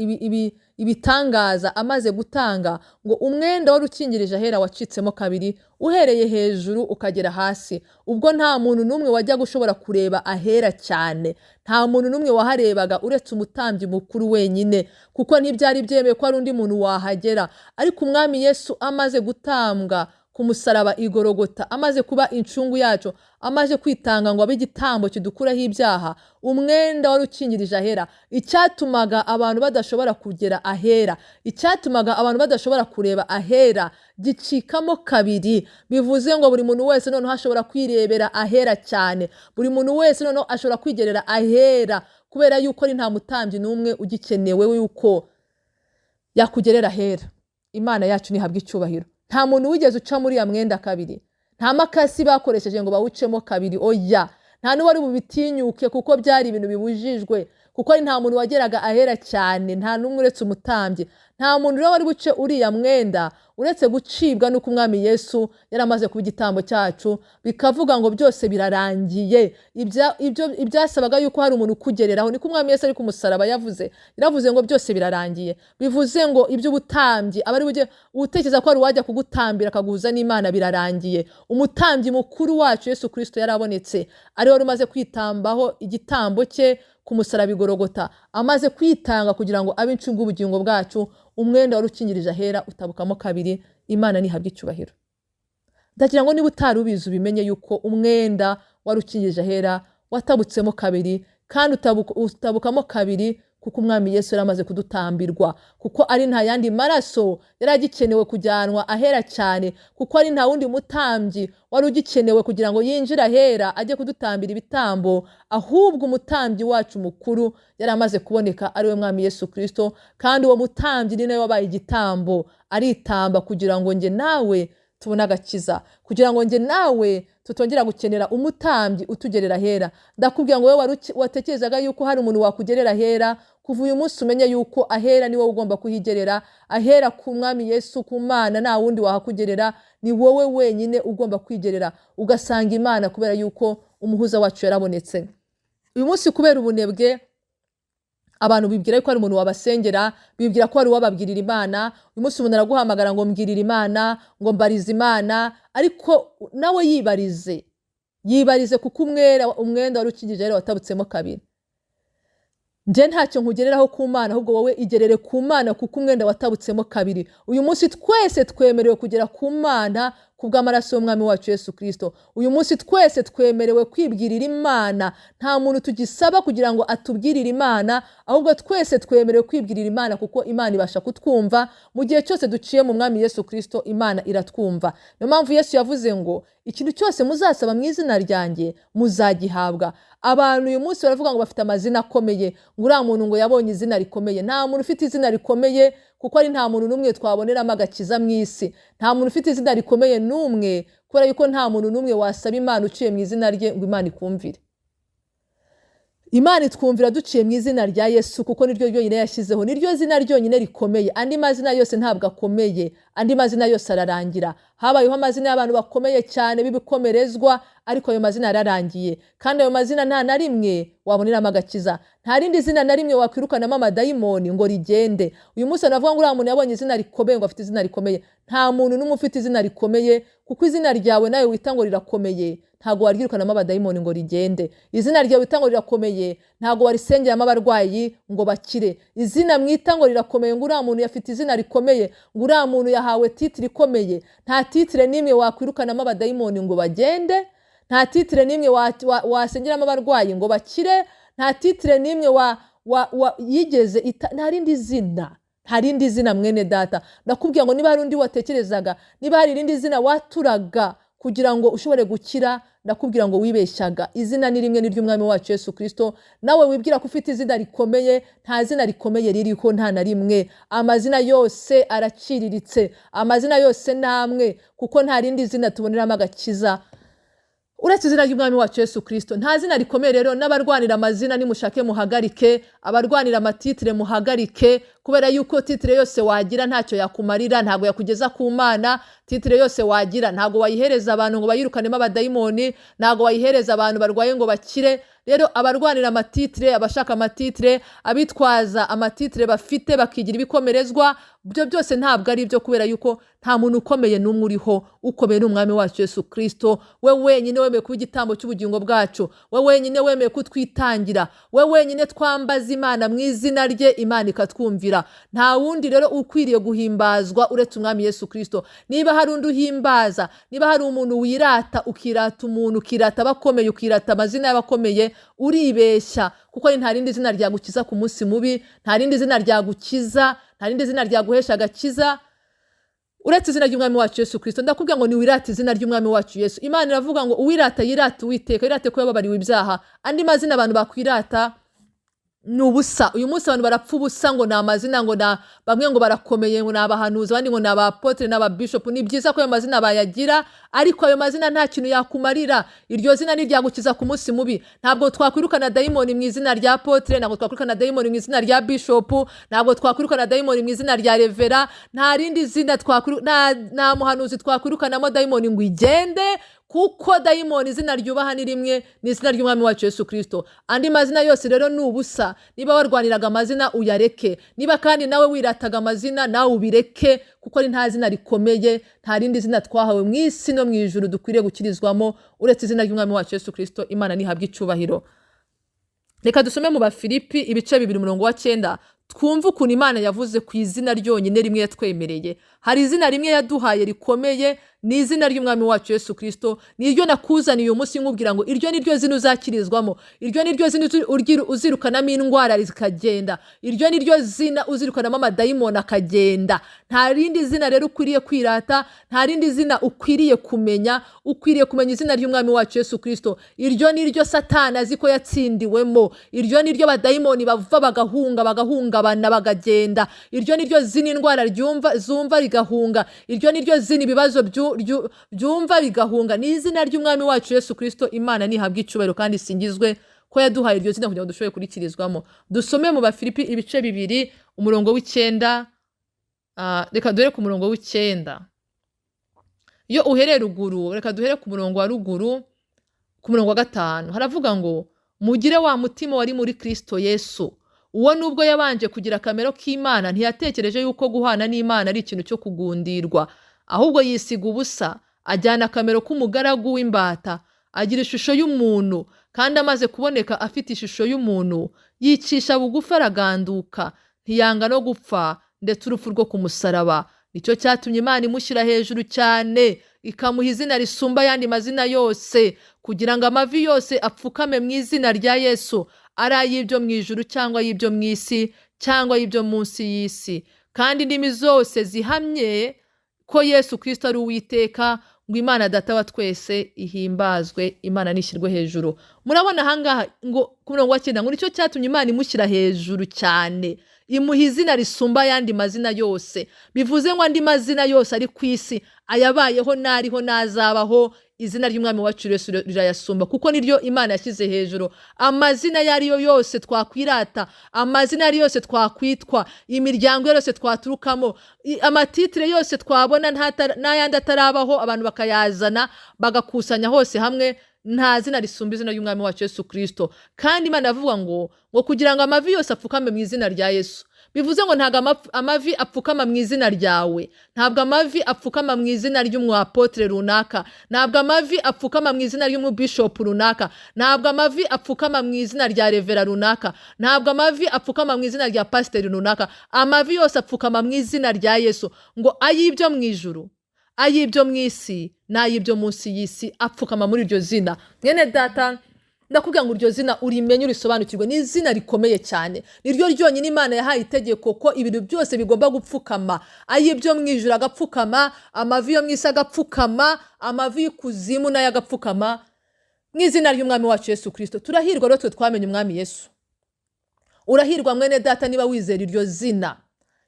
ibitangaza amaze gutanga, ngo umwenda wari ukingirije ahera wacitsemo kabiri, uhereye hejuru ukagera hasi. Ubwo nta muntu n'umwe wajyaga ushobora kureba ahera cyane, nta muntu n'umwe waharebaga uretse umutambyi mukuru wenyine, kuko ntibyari byemewe ko hari undi muntu wahagera. Ariko umwami Yesu amaze gutambwa ku musaraba i Golgotha, amaze kuba incungu yacu, amaze kwitanga ngo abe igitambo kidukuraho ibyaha, umwenda wari ukingirije ahera, icyatumaga abantu badashobora kugera ahera, icyatumaga abantu badashobora kureba ahera, gicikamo kabiri. Bivuze ngo buri muntu wese noneho ashobora kwirebera ahera cyane, buri muntu wese noneho ashobora kwigerera ahera, kubera yuko ari nta mutambyi n'umwe ugikenewe yuko yakugerera ahera. Imana yacu ntihabwe icyubahiro. Nta muntu wigeze uca muri ya mwenda kabiri, nta makasi bakoresheje ngo bawucemo kabiri, oya, nta n'uwari bubitinyuke, kuko byari ibintu bibujijwe, kuko ari nta muntu wageraga ahera cyane, nta n'umwe uretse umutambyi. Nta muntu rero wari buce uriya mwenda uretse gucibwa n'uko umwami Yesu yari amaze kuba igitambo cyacu, bikavuga ngo byose birarangiye. Ibyasabaga yuko hari umuntu ukugereraho, niko umwami Yesu ari ku musaraba yavuze, yaravuze ngo byose birarangiye. Bivuze ngo iby'ubutambyi abari bujye utekereza ko hari uwajya kugutambira akaguhuza n'Imana, birarangiye. Umutambyi mukuru wacu Yesu Kristo yarabonetse, ari wari umaze kwitambaho igitambo cye ku musaraba i Golgotha, amaze kwitanga kugira ngo abe incungu y'ubugingo bwacu. Umwenda wari ukingirije ahera utabukamo kabiri. Imana ntihabwe icyubahiro. Ndagira ngo niba utari ubizi ubimenye yuko umwenda wari ukingirije ahera watabutsemo kabiri, kandi utabukamo kabiri kuko umwami Yesu yari amaze kudutambirwa, kuko ari nta yandi maraso yari agikenewe kujyanwa ahera cyane, kuko ari nta wundi mutambyi wari ugikenewe kugira ngo yinjire ahera ajye kudutambira ibitambo, ahubwo umutambyi wacu mukuru yari amaze kuboneka, ari we mwami Yesu Kristo. Kandi uwo mutambyi ni nawe wabaye igitambo, aritamba kugira ngo njye nawe tubone agakiza, kugira ngo njye nawe tutongera gukenera umutambyi utugerera ahera. Ndakubwira ngo wowe watekerezaga yuko hari umuntu wakugerera ahera, kuva uyu munsi umenye yuko ahera ni wowe ugomba kuhigerera. Ahera ku mwami Yesu, ku Mana, nta wundi wahakugerera, ni wowe wenyine ugomba kwigerera ugasanga Imana, kubera yuko umuhuza wacu yarabonetse. Uyu munsi kubera ubunebwe, abantu bibwira ko hari umuntu wabasengera, bibwira ko hari uwababwirira Imana. Uyu munsi umuntu araguhamagara ngo mbwirira Imana, ngo mbarize Imana, ariko nawe yibarize, yibarize, kuko umwenda wari ukingirije rero watabutsemo kabiri. Nje ntacyo nkugereraho ku Mana, ahubwo wowe igerere ku Mana, kuko umwenda watabutsemo kabiri. Uyu munsi twese twemerewe kugera ku Mana kubw'amaraso y'umwami wacu Yesu Kristo. Uyu munsi twese twemerewe kwibwirira Imana, nta muntu tugisaba kugira ngo atubwirire Imana, ahubwo twese twemerewe kwibwirira Imana, kuko Imana ibasha kutwumva mu gihe cyose duciye mu mwami Yesu Kristo. Imana iratwumva. Niyo mpamvu Yesu yavuze ngo ikintu cyose muzasaba mu izina ryanjye muzagihabwa. Abantu uyu munsi baravuga ngo bafite amazina akomeye, ngo uriya muntu ngo yabonye izina rikomeye. Nta muntu ufite izina rikomeye, kuko ari nta muntu n'umwe twaboneramo agakiza mu isi. Nta muntu ufite izina rikomeye n'umwe, kubera yuko nta muntu n'umwe wasaba Imana uciye mu izina rye ngo Imana ikumvire. Imana itwumvira duciye mu izina rya Yesu, kuko niryo ryonyine yashyizeho, niryo zina ryonyine rikomeye. Andi mazina yose ntabwo akomeye, andi mazina yose ararangira. Habayeho amazina y'abantu bakomeye cyane b'ibikomerezwa, ariko ayo mazina yararangiye, kandi ayo mazina nta na rimwe waboneramo agakiza. Nta rindi zina na rimwe wakwirukanamo amadayimoni ngo rigende. Uyu munsi navuga ngo uriya muntu yabonye izina rikomeye, ngo afite izina rikomeye. Nta muntu n'umwe ufite izina rikomeye, kuko izina ryawe nawe wita ngo rirakomeye, ntabwo waryirukanamo abadayimoni ngo rigende. Izina ryawe wita ngo rirakomeye, ntabwo warisengeramo abarwayi ngo bakire. Izina mwita ngo rirakomeye, ngo uriya muntu yafite izina rikomeye, ngo uriya muntu yahawe titire ikomeye. Nta titire n'imwe wakwirukanamo abadayimoni ngo bagende, nta titire n'imwe wasengeramo abarwayi ngo bakire, nta titire n'imwe yigeze nta rindi zina, nta rindi zina mwene data. Ndakubwira ngo niba hari undi watekerezaga, niba hari irindi zina waturaga kugira ngo ushobore gukira, ndakubwira ngo wibeshyaga. Izina ni rimwe, ni ry'umwami wacu Yesu Kristo. Nawe wibwira ko ufite izina rikomeye, nta zina rikomeye ririho, nta na rimwe. Amazina yose araciriritse, amazina yose namwe, kuko nta rindi zina tuboneramo agakiza uretse izina ry'umwami wacu Yesu Kristo. Nta zina rikomeye rero. N'abarwanira amazina nimushake muhagarike, abarwanira amatitire muhagarike, Kubera yuko titre yose wagira ntacyo yakumarira, ntabwo yakugeza ku Mana. Titre yose wagira ntabwo wayihereza abantu ngo bayirukanemo abadayimoni, ntabwo wayihereza abantu barwaye ngo bakire. Rero abarwanira amatitre, abashaka amatitre, abitwaza amatitre bafite bakigira ibikomerezwa, ibyo byose ntabwo ari ibyo, kubera yuko nta muntu ukomeye n'umwe uriho. Ukomeye ni Umwami wacu Yesu Kristo, we wenyine wemeye kuba igitambo cy'ubugingo bwacu, we wenyine wemeye kutwitangira, we wenyine twambaza Imana mu izina rye, Imana ikatwumvira. Nta wundi rero ukwiriye guhimbazwa uretse Umwami Yesu Kristo. Niba hari undi uhimbaza, niba hari umuntu wirata, ukirata umuntu, ukirata abakomeye, ukirata amazina y'abakomeye, uribeshya, kuko nta rindi zina ryagukiza ku munsi mubi, nta rindi zina ryagukiza, nta rindi zina ryaguhesha agakiza uretse izina ry'Umwami wacu Yesu Kristo. Ndakubwira ngo niwirate izina ry'Umwami wacu Yesu. Imana iravuga ngo uwirata yirate Uwiteka, yirate ko yababariwe ibyaha. Andi mazina abantu bakwirata ni ubusa. Uyu munsi abantu barapfa ubusa ngo ni amazina, ngo na bamwe ngo barakomeye, ngo ni abahanuzi, abandi ngo ni abapotre n'ababishopu. Ni byiza ko ayo mazina bayagira, ariko ayo mazina nta kintu yakumarira. Iryo zina ntiryagukiza ku munsi mubi. Ntabwo twakwirukana dayimoni mu izina rya apotre, ntabwo twakwirukana dayimoni mu izina rya bishopu, ntabwo twakwirukana dayimoni mu izina rya revera. Nta rindi zina nta muhanuzi twakwirukanamo dayimoni ngo igende, kuko dayimoni izina ryubaha ni rimwe, ni izina ry'Umwami wacu Yesu Kristo. Andi mazina yose rero ni ubusa. Niba warwaniraga amazina, uyareke. Niba kandi nawe wirataga amazina, nawe ubireke, kuko ari nta zina rikomeye, nta rindi zina twahawe mu isi no mu ijuru dukwiriye gukirizwamo uretse izina ry'Umwami wacu Yesu Kristo. Imana nihabwe icyubahiro. Reka dusome mu Bafilipi ibice 2 umurongo wa 9, twumve ukuntu Imana yavuze ku izina ryonyine rimwe yatwemereye. Hari izina rimwe yaduhaye rikomeye, ni izina ry'Umwami wacu Yesu Kristo. Ni iryo nakuzaniye uyu munsi nkubwira ngo iryo ni ryo zina uzakirizwamo, iryo ni ryo zina uzirukanamo indwara zikagenda, iryo ni ryo zina uzirukanamo amadayimoni akagenda. Nta rindi zina rero ukwiriye kwirata, nta rindi zina ukwiriye kumenya. Ukwiriye kumenya izina ry'Umwami wacu Yesu Kristo. Iryo ni ryo Satani azi ko yatsindiwemo, iryo ni ryo abadayimoni bava bagahunga, bagahungabana, bagagenda. Iryo ni ryo zina indwara zumva rigahunga, iryo ni ryo zina ibibazo byumva bigahunga. Ni izina ry'Umwami wacu Yesu Kristo. Imana nihabwe icyubahiro kandi isingizwe ko yaduhaye iryo zina kugira ngo dushobore kurikirizwamo. Dusome mu Bafilipi ibice 2 umurongo w'9. Reka duhere ku murongo w'9. Iyo uhereye ruguru, reka duhere ku murongo wa ruguru, ku murongo wa 5. Haravuga ngo mugire wa mutima wari muri Kristo Yesu, uwo nubwo yabanje kugira akamero k'Imana ntiyatekereje yuko guhana n'Imana ari ikintu cyo kugundirwa, ahubwo yisiga ubusa, ajyana akamero k'umugaragu w'imbata, agira ishusho y'umuntu, kandi amaze kuboneka afite ishusho y'umuntu, yicisha bugufi araganduka, ntiyanga no gupfa, ndetse urupfu rwo ku musaraba. Nicyo cyatumye Imana imushyira hejuru cyane, ikamuha izina risumba ayandi mazina yose, kugira ngo amavi yose apfukame mu izina rya Yesu, ari ay'ibyo mu ijuru cyangwa ay'ibyo mu isi cyangwa ay'ibyo munsi y'isi, kandi indimi zose zihamye ko Yesu Kristo ari Uwiteka, ngo Imana Data wa twese ihimbazwe, Imana nishyirwe hejuru. Murabona ahangaha ngo ku murongo wa 9 ngo nicyo cyatumye Imana imushyira hejuru cyane, imuha izina risumba ayandi mazina yose. Bivuze ngo andi mazina yose ari ku isi, ayabayeho n'ariho n'azabaho, izina ry'Umwami wacu Yesu rirayasumba, kuko niryo Imana yashyize hejuru. Amazina ayo ari yo yose twakwirata, amazina ayo ari yose twakwitwa, imiryango yose twaturukamo, amatitire yose twabona n'ayandi atarabaho, abantu bakayazana bagakusanya hose hamwe, nta zina risumba izina ry'Umwami wacu Yesu Kristo. Kandi Imana iravuga ngo kugira ngo amavi yose apfukame mu izina rya Yesu. Bivuze ngo ntabwo amavi apfukama mu izina ryawe, ntabwo amavi apfukama mu izina ry'umwapotre runaka, ntabwo amavi apfukama mu izina ry'umubishopu runaka, ntabwo amavi apfukama mu izina rya revera runaka, ntabwo amavi apfukama mu izina rya pasiteri runaka. Amavi yose apfukama mu izina rya Yesu, ngo ay'ibyo mu ijuru, ay'ibyo mu isi n'ay'ibyo munsi y'isi apfukama muri iryo zina. Mwene data, ndakubwira ngo iryo zina urimenye, urisobanukirwe. Ni izina rikomeye cyane, niryo ryonyine Imana yahaye itegeko ko ibintu byose bigomba gupfukama, ay'ibyo mu ijuru agapfukama, amavi yo mu isi agapfukama, amavi y'ikuzimu nayo agapfukama mu izina ry'Umwami wacu Yesu Kristo. Turahirwa rero twe twamenye Umwami Yesu. Urahirwa mwene data niba wizera iryo zina.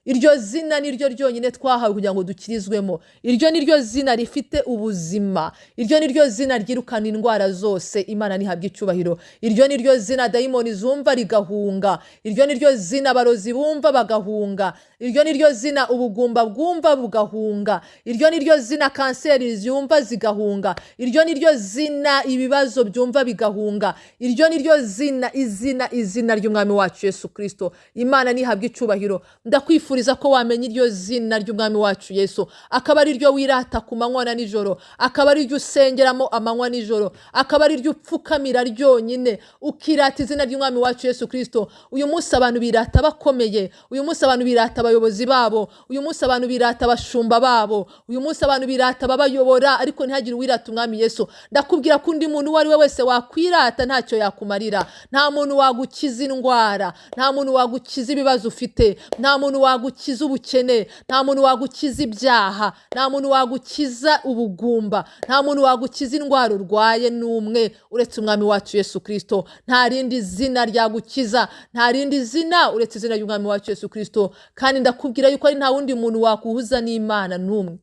Iryo zina ni ryo ryonyine twahawe kugira ngo dukirizwemo. Iryo ni ryo zina rifite ubuzima. Iryo ni ryo zina ryirukana indwara zose. Imana ntihabwe icyubahiro. Iryo ni ryo zina dayimoni zumva rigahunga. Iryo ni ryo zina abarozi bumva bagahunga. Iryo ni ryo zina ubugumba bwumva bugahunga. Iryo ni ryo zina kanseri zumva zigahunga. Iryo ni ryo zina ibibazo byumva bigahunga. Iryo ni ryo zina, izina, izina ry'umwami wacu Yesu Kristo. Imana ntihabwe icyubahiro. Ndakwifuriza ko wamenya iryo zina ry'umwami wacu Yesu, akaba ari ryo wirata ku manywa na nijoro, akaba ari ryo usengeramo amanywa nijoro, akaba ari ryo upfukamira ryonyine, ukirata izina ry'umwami wacu Yesu Kristo. Uyu munsi abantu birata bakomeye, uyu munsi abantu birata abayobozi babo, uyu munsi abantu birata abashumba babo, uyu munsi abantu birata ababayobora, ariko ntihagire uwirata umwami Yesu. Ndakubwira ko undi muntu uwo ari we wese wakwirata ntacyo yakumarira. Nta muntu wagukiza indwara, nta muntu wagukiza ibibazo ufite, nta muntu wagukiza ubukene, nta muntu wagukiza ibyaha, nta muntu wagukiza ubugumba, nta muntu wagukiza indwara urwaye n'umwe uretse umwami wacu Yesu Kristo. Nta rindi zina ryagukiza, nta rindi zina uretse izina ry'umwami wacu Yesu Kristo. Kandi ndakubwira yuko ari nta wundi muntu wakuhuza n'Imana n'umwe.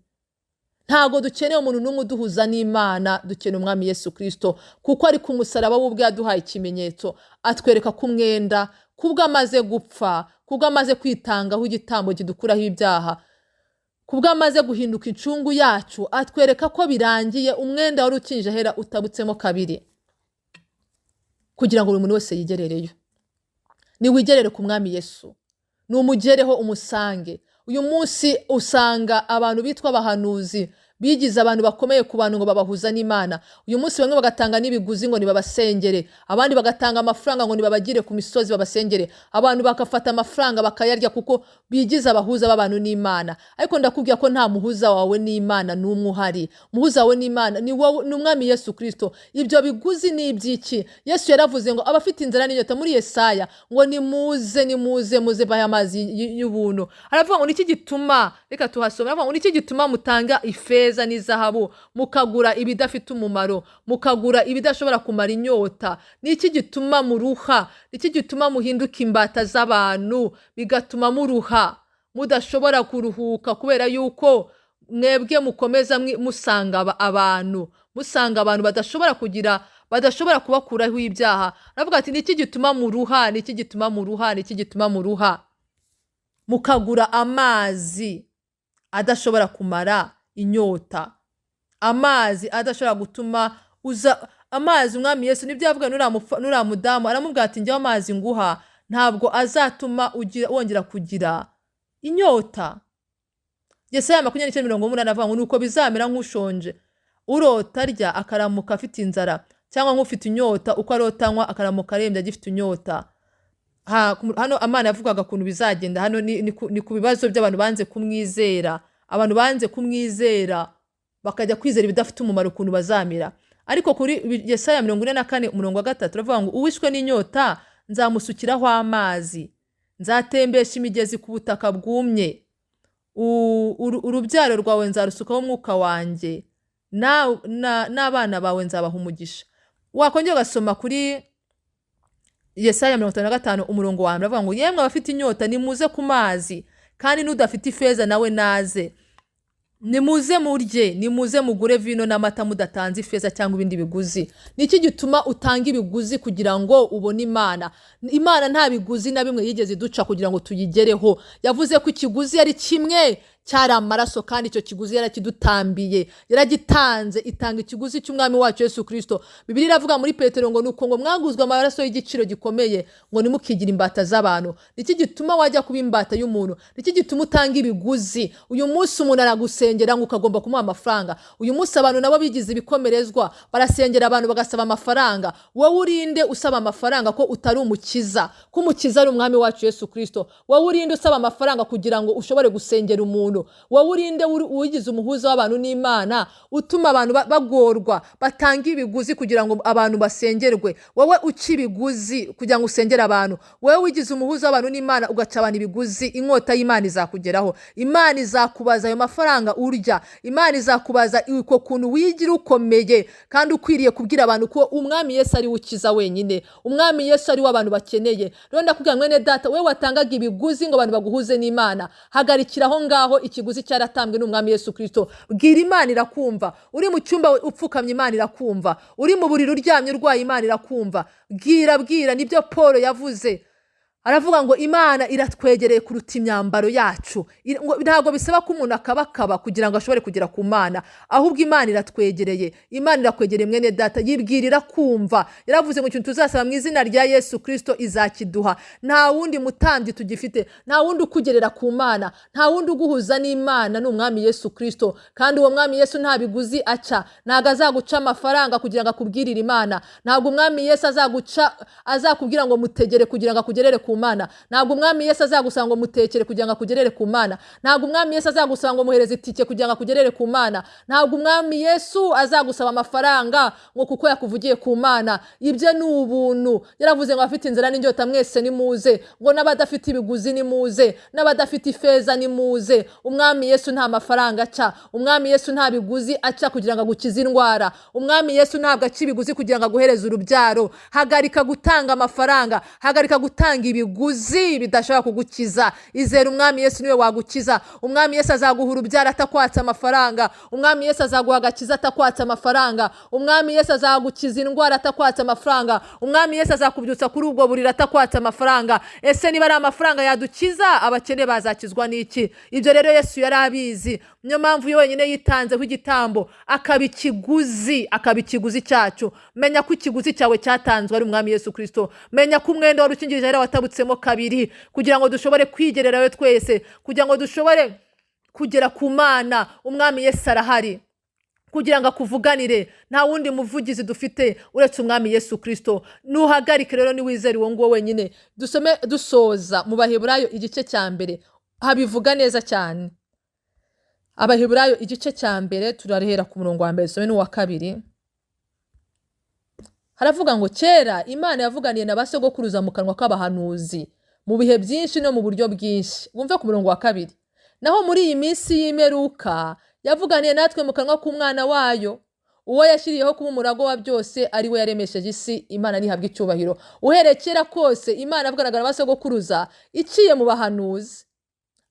Ntago dukeneye umuntu n'umwe uduhuza n'Imana, dukeneye umwami Yesu Kristo, kuko ari ku musaraba we ubwe yaduhaye ikimenyetso, atwereka ko umwenda, kubwo amaze gupfa, kubwo amaze kwitangaho igitambo kidukuraho ibyaha, kubwo amaze guhinduka incungu yacu, atwereka ko birangiye, umwenda wari ukinje ahera utabutsemo kabiri, kugira ngo buri muntu wese yigerereyo. Niwigerere ku mwami Yesu, numugereho umusange. Uyu munsi usanga abantu bitwa abahanuzi bigize abantu bakomeye ku bantu ngo babahuza n'Imana. Uyu munsi bamwe bagatanga n'ibiguzi ngo nibabasengere, abandi bagatanga amafaranga ngo nibabagire ku misozi babasengere, abantu bagafata amafaranga bakayarya kuko bigize abahuza b'abantu n'Imana. Ariko ndakubwira ko nta muhuza wawe n'Imana n'umwe uhari. Umuhuza wawe n'Imana ni wowe, ni umwami Yesu Kristo. Ibyo biguzi ni iby'iki? Yesu yaravuze ngo abafite inzara n'inyota muri Yesaya ngo nimuze, nimuze, muze bahe amazi y'ubuntu. Aravuga ngo niki gituma, reka tuhasome, aravuga ngo niki gituma mutanga ifeza n'izahabu, mukagura ibidafite umumaro, mukagura ibidashobora kumara inyota? Niki gituma muruha? Niki gituma muhinduka imbata z'abantu, bigatuma muruha, mudashobora kuruhuka, kubera yuko mwebwe mukomeza musanga abantu, musanga abantu badashobora kugira, badashobora kubakuraho ibyaha. Aravuga ati niki gituma muruha? Niki gituma muruha? Niki gituma muruha? Mukagura amazi adashobora kumara inyota, amazi adashobora gutuma uza amazi. Umwami Yesu nibyo yavuga nuriya mudamu, aramubwira ati njyewe amazi nguha ntabwo azatuma wongera kugira inyota. Yesaya 29:8 avuga ngo nuko bizamera nk'ushonje urota arya akaramuka afite inzara, cyangwa nk'ufite inyota uko arota anywa akaramuka arembye agifite inyota. Hano Imana yavugaga ukuntu bizagenda. Hano ni ku bibazo by'abantu banze kumwizera, abantu banze kumwizera bakajya kwizera ibidafite umumaro ukuntu bazamira. Ariko kuri Yesaya 44 umurongo wa 3 aravuga ngo uwishwe n'inyota nzamusukiraho amazi, nzatembesha imigezi ku butaka bwumye, urubyaro rwawe nzarusukaho umwuka wanjye, n'abana bawe nzabaha umugisha. Wakongera ugasoma kuri Yesaya 55 umurongo wa mbere avuga ngo yemwe abafite inyota nimuze ku mazi, kandi n'udafite ifeza nawe naze, nimuze murye, nimuze mugure vino n'amata mudatanze ifeza cyangwa ibindi biguzi. Niki gituma utanga ibiguzi kugira ngo ubone Imana? Imana nta biguzi na bimwe yigeze iduca kugira ngo tuyigereho. Yavuze ko ikiguzi ari kimwe, cyari amaraso, kandi icyo kiguzi yarakidutambiye, yaragitanze, itanga ikiguzi cy'umwami wacu Yesu Kristo. Bibiliya iravuga muri Petero ngo nuko ngo mwaguzwe amaraso y'igiciro gikomeye, ngo ntimukigire imbata z'abantu. Niki gituma wajya kuba imbata y'umuntu? Niki gituma utanga ibiguzi? Uyu munsi umuntu aragusengera ngo ukagomba kumuha amafaranga. Uyu munsi abantu nabo bigize ibikomerezwa, barasengera abantu bagasaba amafaranga. Wowe urinde usaba amafaranga ko utari umukiza, ko umukiza ari umwami wacu Yesu Kristo? Wowe urinde usaba amafaranga kugira ngo ushobore gusengera umuntu? umuntu. Wowe urinde uwigize umuhuza w'abantu n'Imana, utuma abantu bagorwa, batanga ibiguzi kugira ngo abantu basengerwe. Wowe uca ibiguzi kugira ngo usengere abantu. Wowe wigize umuhuza w'abantu n'Imana ugaca abantu ibiguzi, inkota y'Imana izakugeraho. Imana izakubaza ayo mafaranga urya. Imana izakubaza uko kuntu wigira ukomeye kandi ukwiriye kubwira abantu ko umwami Yesu ari we ukiza wenyine, umwami Yesu ari we abantu bakeneye. Rero ndakubwira mwene data, wowe watangaga ibiguzi ngo abantu baguhuze n'Imana, hagarikira aho ngaho, ikiguzi cyaratambwe n'umwami Yesu Kristo. Bwira Imana irakumva. Uri mu cyumba upfukamye, Imana irakumva. Uri mu buriri uryamye urwaye, Imana irakumva. Bwira, bwira, nibyo Paul yavuze. Aravuga ngo Imana iratwegereye kuruta imyambaro yacu. Ntabwo bisaba ko umuntu akabakaba kugira ngo ashobore kugera ku Mana, ahubwo Imana iratwegereye. Imana irakwegereye mwene data, yibwirira kumva. Yaravuze ngo ikintu tuzasaba mu izina rya Yesu Kristo izakiduha. Nta wundi mutambyi tugifite, nta wundi ukugerera ku Mana, nta wundi uguhuza n'Imana, ni umwami Yesu Kristo. Kandi uwo mwami Yesu nta biguzi aca, ntabwo azaguca amafaranga kugira ngo akubwirire Imana. Ntabwo umwami Yesu azakubwira ngo mutegere kugira ngo akugerere ku Mana. Ntabwo umwami Yesu azagusaba ngo mutekere kugira ngo akugerere ku Mana. Ntabwo umwami Yesu azagusaba ngo muhereze itike kugira ngo akugerere ku Mana. Ntabwo umwami Yesu azagusaba amafaranga ngo kuko yakuvugiye ku Mana. Ibyo ni ubuntu. Yaravuze ngo abafite inzara n'inyota mwese nimuze, ngo n'abadafite ibiguzi nimuze, n'abadafite ifeza nimuze. Umwami Yesu nta mafaranga aca, umwami Yesu nta biguzi aca kugira ngo agukize indwara. Umwami Yesu ntabwo aca ibiguzi kugira ngo aguhereze urubyaro. Hagarika gutanga amafaranga, hagarika gutanga ibiguzi bidashobora kugukiza. Izera umwami Yesu niwe wagukiza. Umwami Yesu azaguha urubyaro atakwatsa amafaranga. Umwami Yesu azaguha agakiza atakwatsa amafaranga. Umwami Yesu azagukiza indwara atakwatsa amafaranga. Umwami Yesu azakubyutsa kuri ubwo buriri atakwatsa amafaranga. Ese niba ari amafaranga yadukiza, abakene bazakizwa n'iki? Ibyo rero Yesu yari abizi. Niyo mpamvu ye wenyine yitanzeho igitambo, akaba ikiguzi, akaba ikiguzi cyacu. Menya ko ikiguzi cyawe cyatanzwe ari umwami Yesu Kristo. Menya ko umwenda wari ukingirije ahera watabutsemo kabiri, kugira ngo dushobore kwigererayo twese, kugira ngo dushobore kugera ku Mana. Umwami Yesu arahari kugira ngo akuvuganire. Nta wundi muvugizi dufite uretse umwami Yesu Kristo. Nuhagarike rero niwizere uwo nguwo wenyine. Dusome dusoza mu Baheburayo igice cya mbere, habivuga neza cyane. Abaheburayo igice cya mbere turarehera ku murongo wa mbere, dusome n'uwa kabiri. Haravuga ngo kera Imana yavuganiye na basogokuruza mu kanwa k'abahanuzi mu bihe byinshi no mu buryo bwinshi. Wumve ku murongo wa kabiri. Naho muri iyi minsi y'imperuka yavuganiye natwe mu kanwa k'umwana wayo, uwo yashyiriyeho kuba umurago wa byose, ari we yaremesheje isi. Imana ntihabwe icyubahiro. Uhereye kera kose Imana yavuganaga na basogokuruza iciye mu bahanuzi.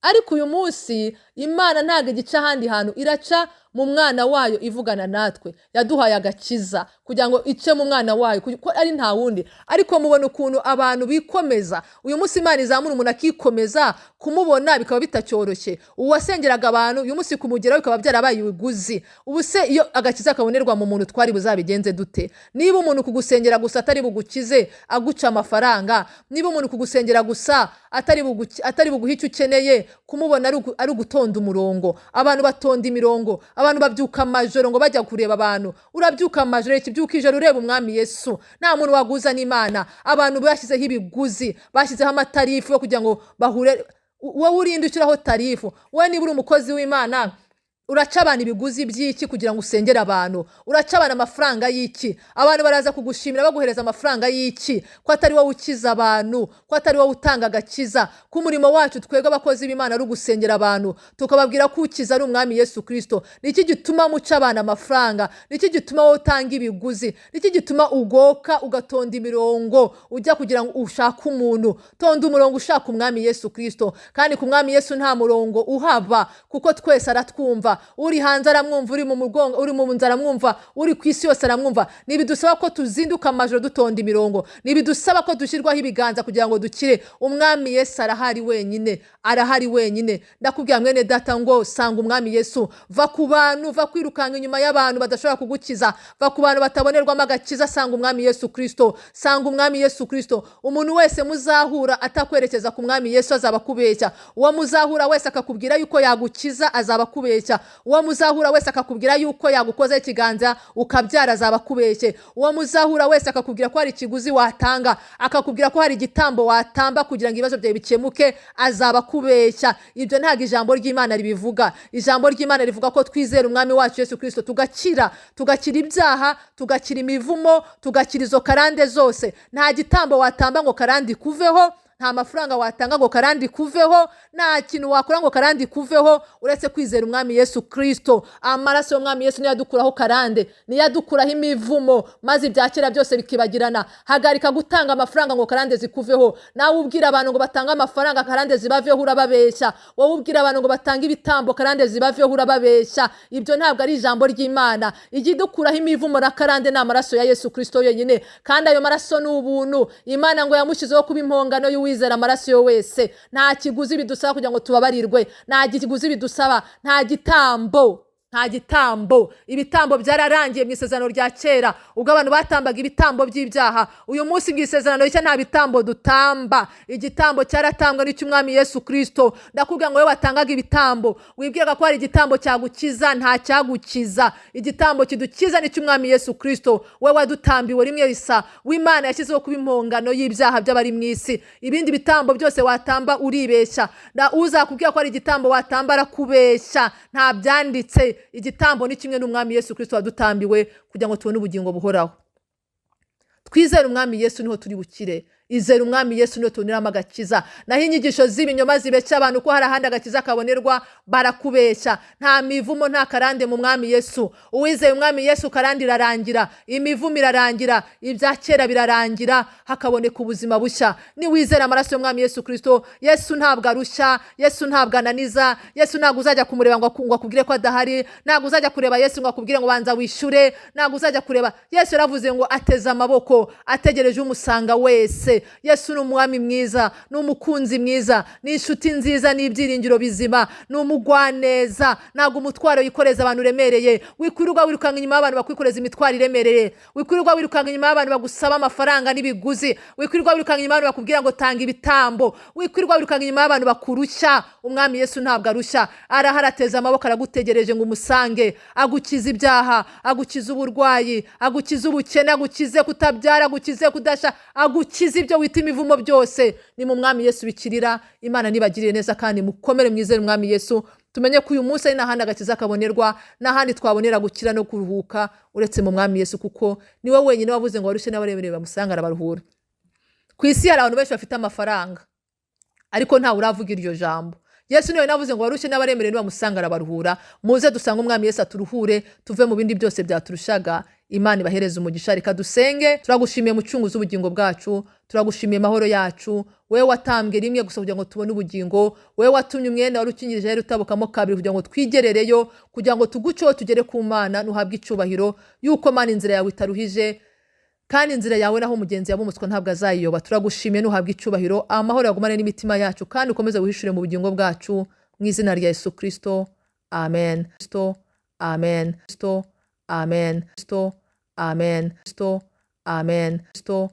Ariko uyu munsi Imana ntabwo igica ahandi hantu, iraca mu mwana wayo ivugana natwe. Yaduhaye agakiza kugira ngo ice mu mwana wayo, kuko ari nta wundi. Ariko mubona ukuntu abantu bikomeza. Uyu munsi Imana izamura umuntu akikomeza, kumubona bikaba bitacyoroshye. Uwasengeraga abantu uyu munsi kumugeraho bikaba byarabaye ibiguzi. Ubu se iyo agakiza kabonerwa mu muntu twari buzabigenze dute? Niba umuntu kugusengera gusa atari bugukize aguca amafaranga, niba umuntu kugusengera gusa atari buguhe icyo ukeneye, kumubona ari ugutonda umurongo. Abantu batonda imirongo, abantu babyuka amajoro ngo bajya kureba abantu. Urabyuka amajoro, ikibyuka ijoro ureba umwami Yesu. Nta muntu waguza n'Imana. Abantu bashyizeho ibiguzi, bashyizeho amatarifu yo kugira ngo bahure. Wowe urinde ushyiraho tarifu. Wowe niba uri umukozi w'Imana, uraca abantu ibiguzi by'iki kugira ngo usengere abantu? Uraca abantu amafaranga y'iki? Abantu baraza kugushimira baguhereza amafaranga y'iki? Ko atari wowe ukiza abantu, ko atari wowe utanga agakiza, ko umurimo wacu twebwe abakozi b'Imana ari ugusengera abantu, tukababwira ko ukiza ari umwami Yesu Kristo. Niki gituma muca abantu amafaranga? Niki gituma wowe utanga ibiguzi? Niki gituma ugoka ugatonda imirongo ujya kugira ngo ushake umuntu? Tonda umurongo ushaka umwami Yesu Kristo. Kandi ku mwami Yesu nta murongo uhaba, kuko twese aratwumva. Uri hanze aramwumva, uri mu mugongo, uri mu nzara aramwumva, uri ku isi yose aramwumva. Ntibidusaba ko tuzinduka amajoro dutonda imirongo, ntibidusaba ko dushyirwaho ibiganza kugira ngo dukire. Umwami Yesu arahari wenyine, arahari wenyine. Ndakubwira mwene data ngo sanga umwami Yesu. Va ku bantu, va kwirukanka inyuma y'abantu badashobora kugukiza, va ku bantu batabonerwamo agakiza. Sanga umwami Yesu Kristo, sanga umwami Yesu Kristo. Umuntu wese muzahura atakwerekeza ku mwami Yesu azaba akubeshya. Uwo muzahura wese akakubwira yuko yagukiza azaba akubeshya. Uwo muzahura wese akakubwira yuko yagukozaho ikiganza ukabyara, azaba akubeshye. Uwo muzahura wese akakubwira ko hari ikiguzi watanga, akakubwira ko hari igitambo watamba kugira ngo ibibazo byawe bikemuke, azaba akubeshya. Ibyo ntabwo ijambo ry'Imana ribivuga. Ijambo ry'Imana rivuga ko twizera Umwami wacu Yesu Kirisito tugakira, tugakira ibyaha, tugakira imivumo, tugakira izo karande zose. Nta gitambo watamba ngo karande ikuveho, nta mafaranga watanga ngo karande ikuveho, nta kintu wakora ngo karande ikuveho, uretse kwizera Umwami Yesu Kirisito. Amaraso y'Umwami Yesu niyo adukuraho karande, niyo adukuraho imivumo, maze ibya kera byose bikibagirana. Hagarika gutanga amafaranga ngo karande zikuveho. Nawe ubwira abantu ngo batange amafaranga karande zibaveho, urababeshya. Wowe ubwira abantu ngo batange ibitambo karande zibaveho, urababeshya. Ibyo ntabwo ari ijambo ry'Imana. Ijya idukuraho imivumo na karande ni amaraso ya Yesu Kirisito yonyine, kandi ayo maraso ni ubuntu. Imana ngo yamushyizeho kuba impongano y'uwizera amaraso yo wese. Nta kiguzi bidusaba kugira ngo tubabarirwe, nta kiguzi bidusaba, nta gitambo, nta gitambo. Ibitambo byararangiye mu isezerano rya kera, ubwo abantu batambaga ibitambo by'ibyaha. Uyu munsi mu isezerano rishya nta bitambo dutamba. Igitambo cyaratambwe n'icy'Umwami Yesu Kirisito. Ndakubwira ngo wowe watangaga ibitambo, wibwiraga ko hari igitambo cyagukiza, nta cyagukiza. Igitambo kidukiza n'icy'Umwami Yesu Kirisito, we wadutambiwe rimwe risa, w'Imana yashyizeho kuba impongano y'ibyaha by'abari mu isi. Ibindi bitambo byose watamba uribeshya. Na uzakubwira ko hari igitambo watamba arakubeshya, nta byanditse. Igitambo ni kimwe n'Umwami Yesu Kirisito wadutambiwe kugira ngo tubone ubugingo buhoraho. Twizere Umwami Yesu niho turi bukire. Izere Umwami Yesu niho tuboneramo agakiza. Naho inyigisho z'ibinyoma zibeshya abantu ko hari ahandi agakiza kabonerwa, barakubeshya. Nta mivumo, nta karande mu Mwami Yesu. Uwizeye Umwami Yesu karande irarangira, imivumo irarangira, ibya kera birarangira, hakaboneka ubuzima bushya. Niwizera amaraso y'Umwami Yesu Kirisito, Yesu ntabwo arushya, Yesu ntabwo ananiza, Yesu ntabwo uzajya kumureba ngo akubwire ko adahari, ntabwo uzajya kureba Yesu ngo akubwire ngo banza wishyure, ntabwo uzajya kureba Yesu. Yaravuze ngo ateze amaboko, ategereje umusanga wese. Yesu ni umwami mwiza, ni umukunzi mwiza, ni inshuti nziza, ni ibyiringiro bizima, ni umugwaneza. Ntabwo umutwaro yikoreza abantu uremereye. Wikwirirwa wirukanka inyuma y'abantu bakwikoreza imitwaro iremereye. Wikwirirwa wirukanka inyuma y'abantu bagusaba amafaranga n'ibiguzi. Wikwirirwa wirukanka inyuma y'abantu bakubwira ngo tanga ibitambo. Wikwirirwa wirukanka inyuma y'abantu bakurushya. Umwami Yesu ntabwo arushya, arahari, ateze amaboko, aragutegereje ngo umusange, agukize ibyaha, agukize uburwayi, agukize ubukene, agukize kutabyara, agukize kudasha, agukize ibyo wita imivumo byose. Ni mu Mwami Yesu bikirira. Imana nibagirire neza kandi mukomere, mwizere Umwami Yesu. Tumenye ko uyu munsi ari n'ahandi agakiza kabonerwa, n'ahandi twabonera gukira no kuruhuka uretse mu Mwami Yesu, kuko niwe wenyine wavuze ngo abarushye n'abaremerewe bamusanga arabaruhura. Ku isi hari abantu benshi bafite amafaranga, ariko ntawe uravuga iryo jambo. Yesu niwe navuze ngo abarushye n'abaremerewe nibamusanga arabaruhura. Muze dusange Umwami Yesu aturuhure, tuve mu bindi byose byaturushaga. Imana ibahereze umugisha. Reka dusenge. Turagushimiye Mucunguzi w'ubugingo bwacu, turagushimiye amahoro yacu, wewe watambwe rimwe gusa kugira ngo tubone ubugingo, wewe watumye umwenda wari ukingirije ahera utabukamo kabiri kugira ngo twigerereyo, kugira ngo tuguceho tugere ku Mana. Nuhabwe icyubahiro yuko Mana inzira yawe itaruhije, kandi inzira yawe naho umugenzi yabumuswa ntabwo azayiyoba. Turagushimiye, nuhabwe icyubahiro. Amahoro yagumane n'imitima yacu, kandi ukomeze wihishure mu bugingo bwacu, mu izina rya Yesu Kristo, amen. Kristo, amen. Kristo, amen. Kristo, amen. Kristo, amen. Kristo.